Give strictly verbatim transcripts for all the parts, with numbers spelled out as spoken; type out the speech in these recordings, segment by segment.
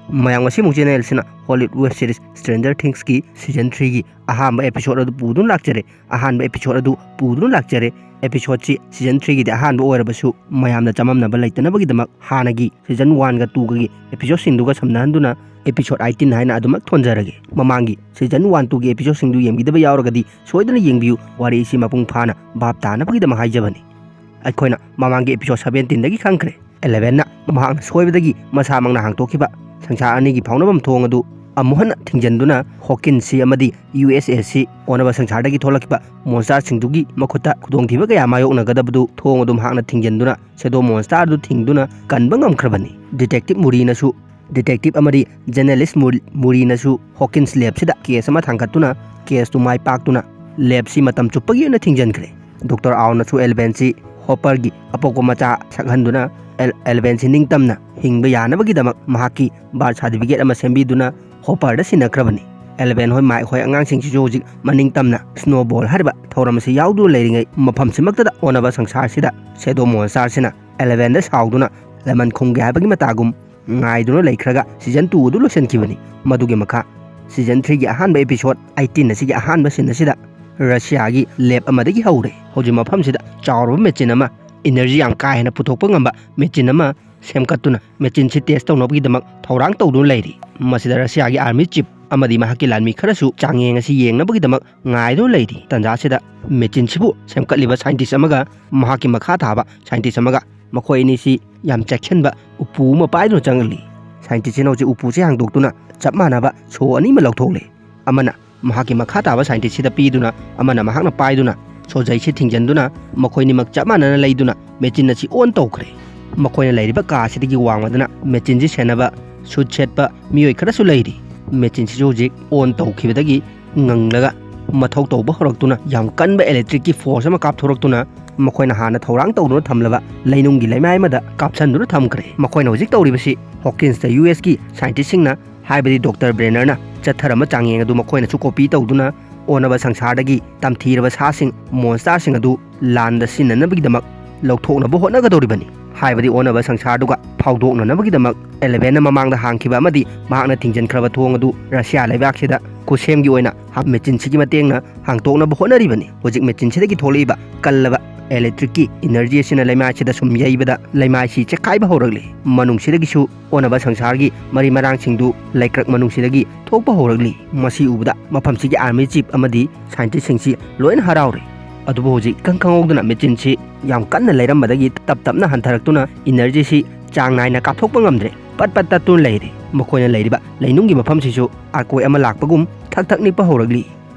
ꯃꯌꯥꯝ, ꯉꯁꯤꯃꯨꯛ ꯆꯦꯅꯦꯜꯁꯤꯅ Hollywood web series Stranger Thingsꯀꯤ season threeꯒꯤ ꯑꯍꯥꯟꯕ episode ꯑꯗꯨ ꯄꯨꯗꯨꯅ ꯂꯥꯛꯆꯔꯦ꯫ ꯑꯍꯥꯟꯕ episode ꯑꯗꯨ ꯄꯨꯗꯨꯅ ꯂꯥꯛꯆꯔꯦ꯫ Episodeꯁꯤ season threeꯒꯤꯗꯤ ꯑꯍꯥꯟꯕ ꯑꯣꯏꯔꯕꯁꯨ, ꯃꯌꯥꯝꯅ ꯆꯃꯝꯅꯕ ꯂꯩꯇꯅꯕꯒꯤꯗꯃꯛ ꯍꯥꯟꯅꯒꯤ season oneꯒ twoꯒꯒꯤ episodeꯁꯤꯡꯗꯨꯒ ꯁꯝꯅꯍꯟꯗꯨꯅ episode eighteen ꯍꯥꯏꯅ ꯑꯗꯨꯃꯛ ꯊꯣꯟꯖꯔꯒꯦ꯫ ꯃꯃꯥꯡꯒꯤ season one twoꯒꯤ episodeꯁꯤꯡꯗꯨ ꯌꯦꯡꯕꯤꯗꯕ ꯌꯥꯎꯔꯒꯗꯤ ꯁꯣꯏꯗꯅ ꯌꯦꯡꯕꯤꯌꯨ꯫ ꯋꯥꯔꯤ ꯑꯁꯤ ꯃꯄꯨꯡ ꯐꯥꯅ ꯚꯥꯞ ꯇꯥꯅꯕꯒꯤꯗꯃꯛ ꯍꯥꯏꯖꯕꯅꯤ꯫ ꯑꯩꯈꯣꯏꯅ ꯃꯃꯥꯡꯒꯤ episode seventeenꯗꯒꯤ ꯈꯪꯈ꯭ꯔꯦ꯫ Elevenꯅ ꯃꯍꯥꯛꯅ ꯁꯣꯏꯕꯗꯒꯤ ꯃꯁꯥꯃꯛꯅ ꯍꯥꯡꯗꯣꯛꯈꯤꯕ ꯁꯪꯁꯥꯔ ꯑꯅꯤꯒꯤ ꯐꯥꯎꯅꯐꯝ ꯊꯣꯡ ꯑꯗꯨ ꯑꯃꯨꯛ ꯍꯟꯅ ꯊꯤꯡꯖꯤꯟꯗꯨꯅ Hawkinsꯁꯤ ꯑꯃꯗꯤ USSꯁꯤ ꯑꯣꯟꯅꯕ ꯁꯪꯁꯥꯔꯗꯒꯤ ꯊꯣꯛꯂꯛꯈꯤꯕ monsterꯁꯤꯡꯗꯨꯒꯤ ꯃꯈꯨꯠꯇ ꯈꯨꯗꯣꯡꯊꯤꯕ ꯀꯌꯥ ꯃꯥꯌꯣꯛꯅꯒꯗꯕꯗꯨ ꯊꯣꯡ ꯑꯗꯨ ꯃꯍꯥꯛꯅ ꯊꯤꯡꯖꯤꯟꯗꯨꯅ Shadow Monster ꯑꯗꯨ ꯊꯤꯡꯗꯨꯅ ꯀꯟꯕ ꯉꯝꯈ꯭ꯔꯕꯅꯤ꯫ Detective Murrayꯅꯁꯨ, detective ꯑꯃꯗꯤ journalist ꯃꯨꯔ-, Murrayꯅꯁꯨ Hawkins ꯂꯦꯞꯁꯤꯗ case ꯑꯃ ꯊꯥꯡꯒꯠꯇꯨꯅ caseꯇꯨ ꯃꯥꯏ ꯄꯥꯛꯇꯨꯅ ꯂꯦꯞꯁꯤ ꯃꯇꯝ ꯆꯨꯞꯄꯒꯤ ꯑꯣꯏꯅ ꯊꯤꯡꯖꯤꯟꯈ꯭ꯔꯦ꯫ ꯗꯣꯛꯇꯔ ꯑꯥꯎꯅꯁꯨ Elevenꯁꯤ Hopperꯒꯤ ꯑꯄꯣꯛꯄ ꯃꯆꯥ ꯁꯛꯍꯟꯗꯨꯅ ꯑꯦꯜ-, Elevenꯁꯤ ꯅꯤꯡꯇꯝꯅ ꯍꯤꯡꯕ ꯌꯥꯅꯕꯒꯤꯗꯃꯛ ꯃꯍꯥꯛꯀꯤ birth certificate ꯑꯃ ꯁꯦꯝꯕꯤꯗꯨꯅ Hopperꯗ ꯁꯤꯟꯅꯈ꯭ꯔꯕꯅꯤ꯫ Eleven ꯍꯣꯏ, Mike ꯍꯣꯏ ꯑꯉꯥꯡꯁꯤꯡꯁꯤꯁꯨ ꯍꯧꯖꯤꯛ ꯃꯅꯤꯡꯇꯝꯅ Snowball ꯍꯥꯏꯔꯤꯕ ꯊꯧꯔꯝ ꯑꯁꯤ ꯌꯥꯎꯗꯨꯅ ꯂꯩꯔꯤꯉꯩ ꯃꯐꯝꯁꯤꯃꯛꯇꯗ ꯑꯣꯟꯅꯕ ꯁꯪꯁꯥꯔꯁꯤꯗ Shadow Monsterꯁꯤꯅ Elevenꯗ ꯁꯥꯎꯗꯨꯅ ꯂꯃꯟ ꯈꯨꯝꯒꯦ ꯍꯥꯏꯕꯒꯤ ꯃꯇꯥꯒꯨꯝ ꯉꯥꯏꯗꯨꯅ ꯂꯩꯈ꯭ꯔꯒ season two ꯑꯗꯨ ꯂꯣꯏꯁꯤꯟꯈꯤꯕꯅꯤ꯫ ꯃꯗꯨꯒꯤ ꯃꯈꯥ season threeꯒꯤ ꯑꯍꯥꯟꯕ episode eighteen ꯑꯁꯤꯒꯤ ꯑꯍꯥꯟꯕ scene ꯑꯁꯤꯗ Russiaꯒꯤ lab ꯑꯃꯗꯒꯤ ꯍꯧꯔꯦ꯫ ꯍꯧꯖꯤꯛ ꯃꯐꯝꯁꯤꯗ ꯆꯥꯎꯔꯕ machine ꯑꯃ, energy ꯌꯥꯝ ꯀꯥ ꯍꯦꯟꯅ ꯄꯨꯊꯣꯛꯄ ꯉꯝꯕ machine ꯑꯃ ꯁꯦꯝꯒꯠꯇꯨꯅ machineꯁꯤ test ꯇꯧꯅꯕꯒꯤꯗꯃꯛ ꯊꯧꯔꯥꯡ ꯇꯧꯗꯨꯅ ꯂꯩꯔꯤ꯫ ꯃꯁꯤꯗ Russiaꯒꯤ army chief ꯑꯃꯗꯤ ꯃꯍꯥꯛꯀꯤ ꯂꯥꯟꯃꯤ ꯈꯔꯁꯨ ꯆꯥꯡꯌꯦꯡ ꯑꯁꯤ ꯌꯦꯡꯅꯕꯒꯤꯗꯃꯛ ꯉꯥꯏꯗꯨꯅ ꯂꯩꯔꯤ꯫ ꯇꯟꯖꯥꯁꯤꯗ machineꯁꯤꯕꯨ ꯁꯦꯝꯒꯠꯂꯤꯕ scientist ꯑꯃꯒ ꯃꯍꯥꯛꯀꯤ ꯃꯈꯥ ꯊꯥꯕ scientist ꯑꯃꯒ, ꯃꯈꯣꯏ ꯑꯅꯤꯁꯤ ꯌꯥꯝ ꯆꯦꯛꯁꯤꯟꯕ ꯎꯄꯨ ꯑꯃ ꯄꯥꯏꯗꯨꯅ ꯆꯪꯂꯛꯂꯤ꯫ Scientistꯁꯤꯅ ꯍꯧꯖꯤꯛ ꯎꯄꯨꯁꯤ ꯍꯥꯡꯗꯣꯛꯇꯨꯅ ꯆꯞ ꯃꯥꯟꯅꯕ ꯁꯣ ꯑꯅꯤ ꯑꯃ ꯂꯧꯊꯣꯛꯂꯦ꯫ ꯑꯃꯅ ꯃꯍꯥꯛꯀꯤ ꯃꯈꯥ ꯇꯥꯕ scientistꯁꯤꯗ ꯄꯤꯗꯨꯅ, ꯑꯃꯅ ꯃꯍꯥꯛꯅ ꯄꯥꯏꯗꯨꯅ ꯁꯣꯖꯩꯁꯤ ꯊꯤꯡꯖꯤꯟꯗꯨꯅ ꯃꯈꯣꯏꯅꯤꯃꯛ ꯆꯞ ꯃꯥꯟꯅꯅ ꯂꯩꯗꯨꯅ machine ꯑꯁꯤ on ꯇꯧꯈ꯭ꯔꯦ꯫ ꯃꯈꯣꯏꯅ ꯂꯩꯔꯤꯕ ꯀꯥ ꯑꯁꯤꯗꯒꯤ ꯋꯥꯡꯃꯗꯅ machineꯁꯤ ꯁꯦꯟꯅꯕ suit ꯁꯦꯠꯄ ꯃꯤꯑꯣꯏ ꯈꯔꯁꯨ ꯂꯩꯔꯤ꯫ Machineꯁꯤꯁꯨ ꯍꯧꯖꯤꯛ on ꯇꯧꯈꯤꯕꯗꯒꯤ ꯉꯪꯂꯒ ꯃꯊꯧ ꯇꯧꯕ ꯍꯧꯔꯛꯇꯨꯅ ꯌꯥꯝ ꯀꯟꯕ electricꯀꯤ force ꯑꯃ ꯀꯥꯞꯊꯣꯔꯛꯇꯨꯅ ꯃꯈꯣꯏꯅ ꯍꯥꯟꯅ ꯊꯧꯔꯥꯡ ꯇꯧꯗꯨꯅ ꯊꯝꯂꯕ ꯂꯩꯅꯨꯡꯒꯤ ꯂꯩꯃꯥꯏ ꯑꯃꯗ ꯀꯥꯞꯁꯤꯟꯗꯨꯅ ꯊꯝꯈ꯭ꯔꯦ꯫ ꯃꯈꯣꯏꯅ ꯍꯧꯖꯤꯛ ꯇꯧꯔꯤꯕꯁꯤ Hawkinsꯇ USꯀꯤ scientistꯁꯤꯡꯅ, ꯍꯥꯏꯕꯗꯤ ꯗꯣꯛꯇꯔ Brennerꯅ ꯆꯠꯊꯔꯝꯕ ꯆꯥꯡꯌꯦꯡ ꯑꯗꯨ ꯃꯈꯣꯏꯅꯁꯨ copy ꯇꯧꯗꯨꯅ ꯑꯣꯟꯅꯕ ꯁꯪꯁꯥꯔꯗꯒꯤ ꯇꯝꯊꯤꯔꯕ ꯁꯥꯁꯤꯡ, monsterꯁꯤꯡ ꯑꯗꯨ ꯂꯥꯟꯗ ꯁꯤꯖꯤꯟꯅꯅꯕꯒꯤꯗꯃꯛ ꯂꯧꯊꯣꯛꯅꯕ ꯍꯣꯠꯅꯒꯗꯧꯔꯤꯕꯅꯤ꯫ ꯍꯥꯏꯕꯗꯤ ꯑꯣꯟꯅꯕ ꯁꯪꯁꯥꯔꯗꯨꯒ ꯐꯥꯎꯗꯣꯛꯅꯅꯕꯒꯤꯗꯃꯛ ꯑꯦꯂꯦꯚꯦꯟꯅ ꯃꯃꯥꯡꯗ ꯍꯥꯡꯈꯤꯕ ꯑꯃꯗꯤ ꯃꯍꯥꯛꯅ ꯊꯤꯡꯖꯤꯟꯈ꯭ꯔꯕ ꯊꯣꯡ ꯑꯗꯨ ꯔꯁꯤꯌꯥ ꯂꯩꯕꯥꯛꯁꯤꯗ ꯈꯨꯠꯁꯦꯝꯒꯤ ꯑꯣꯏꯅ ꯃꯦꯆꯤꯟꯁꯤꯒꯤ ꯃꯇꯦꯡꯅ ꯍꯥꯡꯇꯣꯛꯅꯕ ꯍꯣꯠꯅꯔꯤꯕꯅꯤ꯫ ꯍꯧꯖꯤꯛ ꯃꯦꯆꯤꯟꯁꯤꯗꯒꯤ ꯊꯣꯛꯂꯛꯏꯕ ꯀꯜꯂꯕ ꯏꯂꯦꯛꯇ꯭ꯔꯤꯛꯀꯤ ꯏꯅꯔꯖꯤ ꯑꯁꯤꯅ ꯂꯩꯃꯥꯏꯁꯤꯗ ꯁꯨꯝ ꯌꯩꯕꯗ ꯂꯩꯃꯥꯏꯁꯤ ꯆꯦꯛꯈꯥꯏꯕ ꯍꯧꯔꯛꯂꯤ꯫ ꯃꯅꯨꯡꯁꯤꯗꯒꯤꯁꯨ ꯑꯣꯟꯅꯕ ꯁꯪꯁꯥꯔꯒꯤ ꯃꯔꯤ ꯃꯔꯥꯡꯁꯤꯡꯗꯨ ꯂꯩꯀ꯭ꯔꯛ ꯃꯅꯨꯡꯁꯤꯗꯒꯤ ꯊꯣꯛꯄ ꯍꯧꯔꯛꯂꯤ꯫ ꯃꯁꯤ ꯎꯕꯗ ꯃꯐꯝꯁꯤꯒꯤ ꯑꯥꯔꯃꯤ ꯆꯤꯐ ꯑꯃꯗꯤ ꯁꯥꯏꯟꯇꯤꯁꯁꯤꯡꯁꯤ ꯂꯣꯏꯅ ꯍꯔꯥꯎꯔꯦ꯫ ꯑꯗꯨꯕꯨ ꯍꯧꯖꯤꯛ ꯏꯈꯪ ꯈꯪꯍꯧꯗꯅ ꯃꯦꯆꯤꯟꯁꯤ ꯌꯥꯝ ꯀꯟꯅ ꯂꯩꯔꯝꯕꯗꯒꯤ ꯇꯞ ꯇꯞꯅ ꯍꯟꯊꯔꯛꯇꯨꯅ ꯏꯅꯔꯖꯤꯁꯤ ꯆꯥꯡ ꯅꯥꯏꯅ ꯀꯥꯞꯊꯣꯛꯄ ꯉꯝꯗ꯭ꯔꯦ꯫ ꯄꯠ ꯄꯠ ꯇꯠꯇꯨꯅ ꯂꯩꯔꯦ꯫ ꯃꯈꯣꯏꯅ ꯂꯩꯔꯤꯕ ꯂꯩꯅꯨꯡꯒꯤ ꯃꯐꯝꯁꯤꯁꯨ ꯑꯥꯔꯀꯣꯏ ꯑꯃ ꯂꯥꯛꯄꯒꯨꯝ ꯊꯛ ꯊꯛ ꯅꯤꯛꯄ ꯍꯧꯔꯛꯂꯤ꯫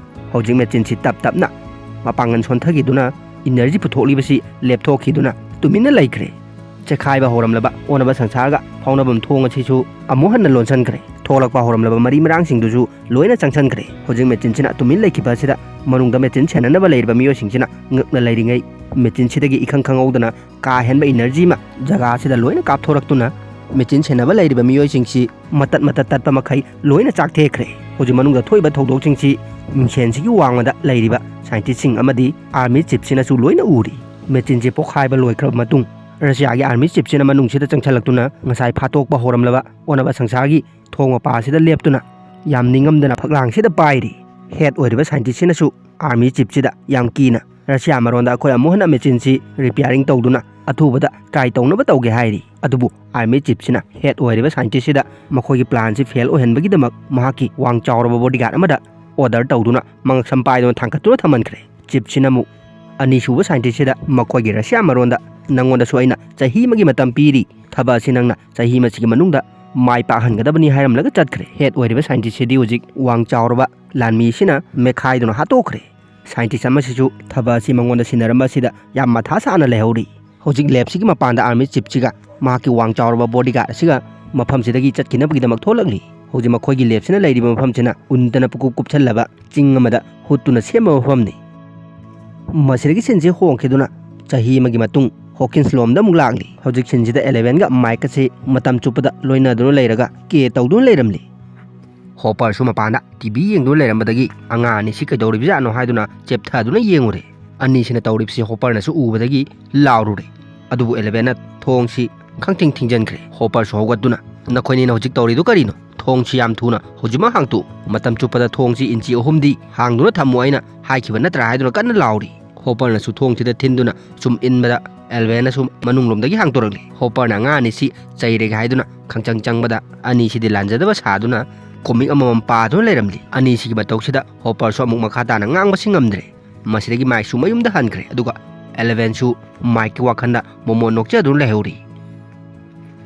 ꯍꯧꯖꯤꯛ ꯃꯦꯆꯤꯟꯁꯤ ꯇꯞ ꯇꯞꯅ ꯃꯄꯥꯡꯒꯜ ꯁꯣꯟꯊꯈꯤꯗꯨꯅ ꯏꯅꯔꯖꯤ ꯄꯨꯊꯣꯛꯂꯤꯕꯁꯤ ꯂꯦꯞꯊꯣꯛꯈꯤꯗꯨꯅ ꯇꯨꯃꯤꯟꯅ ꯂꯩꯈ꯭ꯔꯦ꯫ ꯆꯦꯈꯥꯏꯕ ꯍꯧꯔꯝꯂꯕ ꯑꯣꯟꯅꯕ ꯁꯪꯁꯥꯔꯒ ꯐꯥꯎꯅꯐꯝ ꯊꯣꯡ ꯑꯁꯤꯁꯨ ꯑꯃꯨꯛ ꯍꯟꯅ ꯂꯣꯟꯁꯤꯟꯈ꯭ꯔꯦ꯫ ꯊꯣꯛꯂꯛꯄ ꯍꯧꯔꯝꯂꯕ ꯃꯔꯤ ꯃꯔꯥꯡꯁꯤꯡꯗꯨꯁꯨ ꯂꯣꯏꯅ ꯆꯪꯁꯤꯟꯈ꯭ꯔꯦ꯫ ꯍꯧꯖꯤꯛ ꯃꯦꯆꯤꯟꯁꯤꯅ ꯇꯨꯃꯤꯟ ꯂꯩꯈꯤꯕ ꯑꯁꯤꯗ ꯃꯅꯨꯡꯗ ꯃꯦꯆꯤꯟ ꯁꯦꯟꯅꯅꯕ ꯂꯩꯔꯤꯕ ꯃꯤꯑꯣꯏꯁꯤꯡꯁꯤꯅ ꯉꯛꯅ ꯂꯩꯔꯤꯉꯩ, ꯃꯦꯆꯤꯟꯁꯤꯗꯒꯤ ꯏꯈꯪ ꯈꯪꯍꯧꯗꯅ ꯀꯥ ꯍꯦꯟꯕ ꯏꯅꯔꯖꯤ ꯑꯃ ꯖꯒꯥ ꯑꯁꯤꯗ ꯂꯣꯏꯅ ꯀꯥꯞꯊꯣꯔꯛꯇꯨꯅ ꯃꯦꯆꯤꯟ ꯁꯦꯟꯅꯕ ꯂꯩꯔꯤꯕ ꯃꯤꯑꯣꯏꯁꯤꯡꯁꯤ ꯃꯇꯠ ꯃꯇꯠ ꯇꯠꯄ ꯃꯈꯩ ꯂꯣꯏꯅ ꯆꯥꯛꯊꯦꯛꯈ꯭ꯔꯦ꯫ ꯍꯧꯖꯤꯛ ꯃꯅꯨꯡꯗ ꯊꯣꯛꯏꯕ ꯊꯧꯗꯣꯛꯁꯤꯡꯁꯤ ꯃꯤꯡꯁꯦꯟꯁꯤꯒꯤ ꯋꯥꯡꯃꯗ ꯂꯩꯔꯤꯕ ꯁꯥꯏꯟꯇꯤꯁꯁꯤꯡ ꯑꯃꯗꯤ ꯑꯥꯔꯃꯤ ꯆꯤꯞꯁꯤꯅꯁꯨ ꯂꯣꯏꯅ ꯎꯔꯤ꯫ ꯃꯦꯆꯤꯟꯁꯤ ꯄꯣꯈꯥꯏꯕ ꯂꯣꯏꯈ꯭ꯔꯕ ꯃꯇꯨꯡ ꯔꯁꯤꯌꯥꯒꯤ ꯑꯥꯔꯃꯤ ꯆꯤꯞꯁꯤꯅ ꯃꯅꯨꯡꯁꯤꯗ ꯆꯪꯁꯤꯜꯂꯛꯇꯨꯅ ꯉꯁꯥꯏ ꯐꯥꯠꯇꯣꯛꯄ ꯍꯧꯔꯝꯂꯕ ꯑꯣꯟꯅꯕ ꯁꯪꯁꯥꯔꯒꯤ ꯊꯣꯡ ꯃꯄꯥ ꯑꯁꯤꯗ ꯂꯦꯞꯇꯨꯅ ꯌꯥꯝ ꯅꯤꯡꯉꯝꯗꯅ ꯐꯛꯂꯥꯡꯁꯤꯗ ꯄꯥꯏꯔꯤ꯫ ꯍꯦꯗ ꯑꯣꯏꯔꯤꯕ ꯁꯥꯏꯟꯇꯤꯁꯁꯤꯅꯁꯨ ꯑꯥꯔꯃꯤ ꯆꯤꯞꯁꯤꯗ ꯌꯥꯝ ꯀꯤꯅ ꯔꯁꯤꯌꯥ ꯃꯔꯣꯟꯗ ꯑꯩꯈꯣꯏ ꯑꯃꯨꯛ ꯍꯟꯅ ꯃꯦꯆꯤꯟꯁꯤ ꯔꯤꯄꯤꯌꯥꯔꯤꯡ ꯇꯧꯗꯨꯅ ꯑꯊꯨꯕꯗ ꯇ꯭ꯔꯥꯏ ꯇꯧꯅꯕ ꯇꯧꯒꯦ ꯍꯥꯏꯔꯤ꯫ ꯑꯗꯨꯕꯨ ꯑꯥꯔꯃꯤ ꯆꯤꯞꯁꯤꯅ ꯍꯦꯗ ꯑꯣꯏꯔꯤꯕ ꯁꯥꯏꯟꯇꯤꯁꯁꯤꯗ ꯃꯈꯣꯏꯒꯤ ꯄ꯭ꯂꯥꯟꯁꯤ ꯐꯦꯜ ꯑꯣꯏꯍꯟꯕꯒꯤꯗꯃꯛ ꯃꯍꯥꯛꯀꯤ ꯋꯥꯡ ꯆꯥꯎꯔꯕ ꯕꯣꯗꯤꯒꯥꯔꯗ ꯑꯃꯗ ꯑꯣꯔꯗꯔ ꯇꯧꯗꯨꯅ ꯃꯉꯛꯁꯝ ꯄꯥꯏꯗꯨꯅ ꯊꯥꯡꯒꯠꯇꯨꯅ ꯊꯝꯍꯟꯈ꯭ꯔꯦ꯫ ꯆꯤꯞꯁꯤꯅ ꯑꯃꯨꯛ ꯑꯅꯤꯁꯨꯕ ꯁꯥꯏꯟꯇꯤꯁꯁꯤꯗ ꯃꯈꯣꯏꯒꯤ ꯔꯁꯤꯌꯥ ꯃꯔꯣꯟꯗ, "ꯅꯪꯉꯣꯟꯗꯁꯨ ꯑꯩꯅ ꯆꯍꯤ ꯑꯃꯒꯤ ꯃꯇꯝ ꯄꯤꯔꯤ, ꯊꯕꯛ ꯑꯁꯤ ꯅꯪꯅ ꯆꯍꯤ ꯑꯃꯁꯤꯒꯤ ꯃꯅꯨꯡꯗ ꯃꯥꯏ ꯄꯥꯛꯍꯟꯒꯗꯕꯅꯤ" ꯍꯥꯏꯔꯝꯂꯒ ꯆꯠꯈ꯭ꯔꯦ꯫ ꯍꯦꯗ ꯑꯣꯏꯔꯤꯕ ꯁꯥꯏꯟꯇꯤꯁꯁꯤꯗꯤ ꯍꯧꯖꯤꯛ ꯋꯥꯡ ꯆꯥꯎꯔꯕ ꯂꯥꯟꯃꯤ ꯑꯁꯤꯅ ꯃꯦꯠꯈꯥꯏꯗꯨꯅ ꯍꯥꯠꯇꯣꯛꯈ꯭ꯔꯦ꯫ ꯁꯥꯏꯟꯇꯤꯁ ꯑꯃꯁꯤꯁꯨ ꯊꯕꯛ ꯑꯁꯤ ꯃꯉꯣꯟꯗ ꯁꯤꯟꯅꯔꯝꯕ ꯑꯁꯤꯗ ꯌꯥꯝ ꯃꯊꯥ ꯁꯥꯅ ꯂꯩꯍꯧꯔꯤ꯫ ꯍꯧꯖꯤꯛ ꯂꯦꯕꯁꯤꯒꯤ ꯃꯄꯥꯟꯗ ꯑꯥꯔꯃꯤ ꯆꯤꯞꯁꯤꯒ ꯃꯍꯥꯛꯀꯤ ꯋꯥꯡ ꯆꯥꯎꯔꯕ ꯕꯣꯗꯤꯒꯥꯔꯗ ꯑꯁꯤꯒ ꯃꯐꯝꯁꯤꯗꯒꯤ ꯆꯠꯈꯤꯅꯕꯒꯤꯗꯃꯛ ꯊꯣꯛꯂꯛꯂꯤ꯫ ꯍꯧꯖꯤꯛ ꯃꯈꯣꯏꯒꯤ ꯂꯦꯕꯁꯤꯅ ꯂꯩꯔꯤꯕ ꯃꯐꯝꯁꯤꯅ ꯎꯟꯗꯅ ꯄꯨꯀꯨꯞ ꯀꯨꯞꯁꯜꯂꯕ ꯆꯤꯡ ꯑꯃꯗ ꯍꯨꯠꯇꯨꯅ ꯁꯦꯝꯕ ꯃꯐꯝꯅꯤ꯫ ꯃꯁꯤꯗꯒꯤ ꯁꯤꯟꯁꯤ ꯍꯣꯡꯈꯤꯗꯨꯅ ꯆꯍꯤ ꯑꯃꯒꯤ ꯃꯇꯨꯡ ꯍꯣꯀꯤꯟꯁ ꯂꯣꯝꯗ ꯑꯃꯨꯛ ꯂꯥꯛꯂꯤ꯫ ꯍꯧꯖꯤꯛ ꯁꯤꯟꯁꯤꯗ ꯑꯦꯂꯦꯚꯦꯟꯒ ꯃꯥꯏꯛ ꯑꯁꯤ ꯃꯇꯝ ꯆꯨꯞꯄꯗ ꯂꯣꯏꯅꯗꯨꯅ ꯂꯩꯔꯒ ꯀꯦ ꯇꯧꯗꯨꯅ ꯂꯩꯔꯝꯂꯤ꯫ ꯍꯣꯄꯔꯁꯨ ꯃꯄꯥꯟꯗ ꯇꯤ ꯚꯤ ꯌꯦꯡꯗꯨꯅ ꯂꯩꯔꯝꯕꯗꯒꯤ ꯑꯉꯥꯡ ꯑꯅꯤꯁꯤ ꯀꯩꯗꯧꯔꯤꯕꯖꯥꯠꯅꯣ ꯍꯥꯏꯗꯨꯅ ꯆꯦꯞꯊꯗꯨꯅ ꯌꯦꯡꯉꯨꯔꯦ꯫ ꯑꯅꯤꯁꯤꯅ ꯇꯧꯔꯤꯕꯁꯤ ꯍꯣꯄꯔꯅꯁꯨ ꯎꯕꯗꯒꯤ ꯂꯥꯎꯔꯨꯔꯦ꯫ ꯑꯗꯨꯕꯨ ꯑꯦꯂꯦꯚꯦꯟꯅ ꯊꯣꯡꯁꯤ ꯈꯪꯊꯤꯡ ꯊꯤꯡꯖꯤꯟꯈ꯭ꯔꯦ꯫ ꯍꯣꯄꯔꯁꯨ ꯍꯧꯒꯠꯇꯨꯅ, "ꯅꯈꯣꯏꯅꯤꯅ ꯍꯧꯖꯤꯛ ꯇꯧꯔꯤꯗꯨ ꯀꯔꯤꯅꯣ? ꯊꯣꯡꯁꯤ ꯌꯥꯝ ꯊꯨꯅ ꯍꯧꯖꯤꯛꯃꯛ ꯍꯥꯡꯇꯣꯛꯎ꯫ ꯃꯇꯝ ꯆꯨꯞꯄꯗ ꯊꯣꯡꯁꯤ ꯏꯟꯆꯤ ꯑꯍꯨꯝꯗꯤ ꯍꯥꯡꯗꯨꯅ ꯊꯝꯃꯨ ꯑꯩꯅ ꯍꯥꯏꯈꯤꯕ ꯅꯠꯇ꯭ꯔꯥ?" ꯍꯥꯏꯗꯨꯅ ꯀꯟꯅ ꯂꯥꯎꯔꯤ꯫ ꯍꯣꯄꯔꯅꯁꯨ ꯊꯣꯡꯁꯤꯗ ꯊꯤꯟꯗꯨꯅ ꯁꯨꯝ ꯏꯟꯕꯗ ꯑꯦꯂꯦꯚꯦꯟꯅꯁꯨ ꯃꯅꯨꯡꯂꯣꯝꯗꯒꯤ ꯍꯥꯡꯗꯣꯔꯛꯂꯤ꯫ ꯍꯣꯄꯔꯅ ꯑꯉꯥꯡ ꯑꯅꯤꯁꯤ ꯆꯩꯔꯒꯦ ꯍꯥꯏꯗꯨꯅ ꯈꯪꯆꯪ ꯆꯪꯕꯗ ꯑꯅꯤꯁꯤꯗꯤ ꯂꯥꯟꯖꯗꯕ ꯁꯥꯗꯨꯅ ꯀꯣꯃꯤꯛ ꯑꯃꯃꯝ ꯄꯥꯗꯨꯅ ꯂꯩꯔꯝꯂꯤ꯫ ꯑꯅꯤꯁꯤꯒꯤ ꯃꯇꯧꯁꯤꯗ ꯍꯣꯄꯔꯁꯨ ꯑꯃꯨꯛ ꯃꯈꯥ ꯇꯥꯅ ꯉꯥꯡꯕꯁꯤ ꯉꯝꯗ꯭ꯔꯦ꯫ ꯃꯁꯤꯗꯒꯤ ꯃꯥꯏꯛꯁꯨ ꯃꯌꯨꯝꯗ ꯍꯟꯈ꯭ꯔꯦ꯫ ꯑꯗꯨꯒ ꯑꯦꯂꯦꯚꯦꯟꯁꯨ ꯃꯥꯏꯛꯀꯤ ꯋꯥꯈꯜꯗ ꯃꯣꯃꯣꯟ ꯅꯣꯛꯆꯗꯨꯅ ꯂꯩꯍꯧꯔꯤ꯫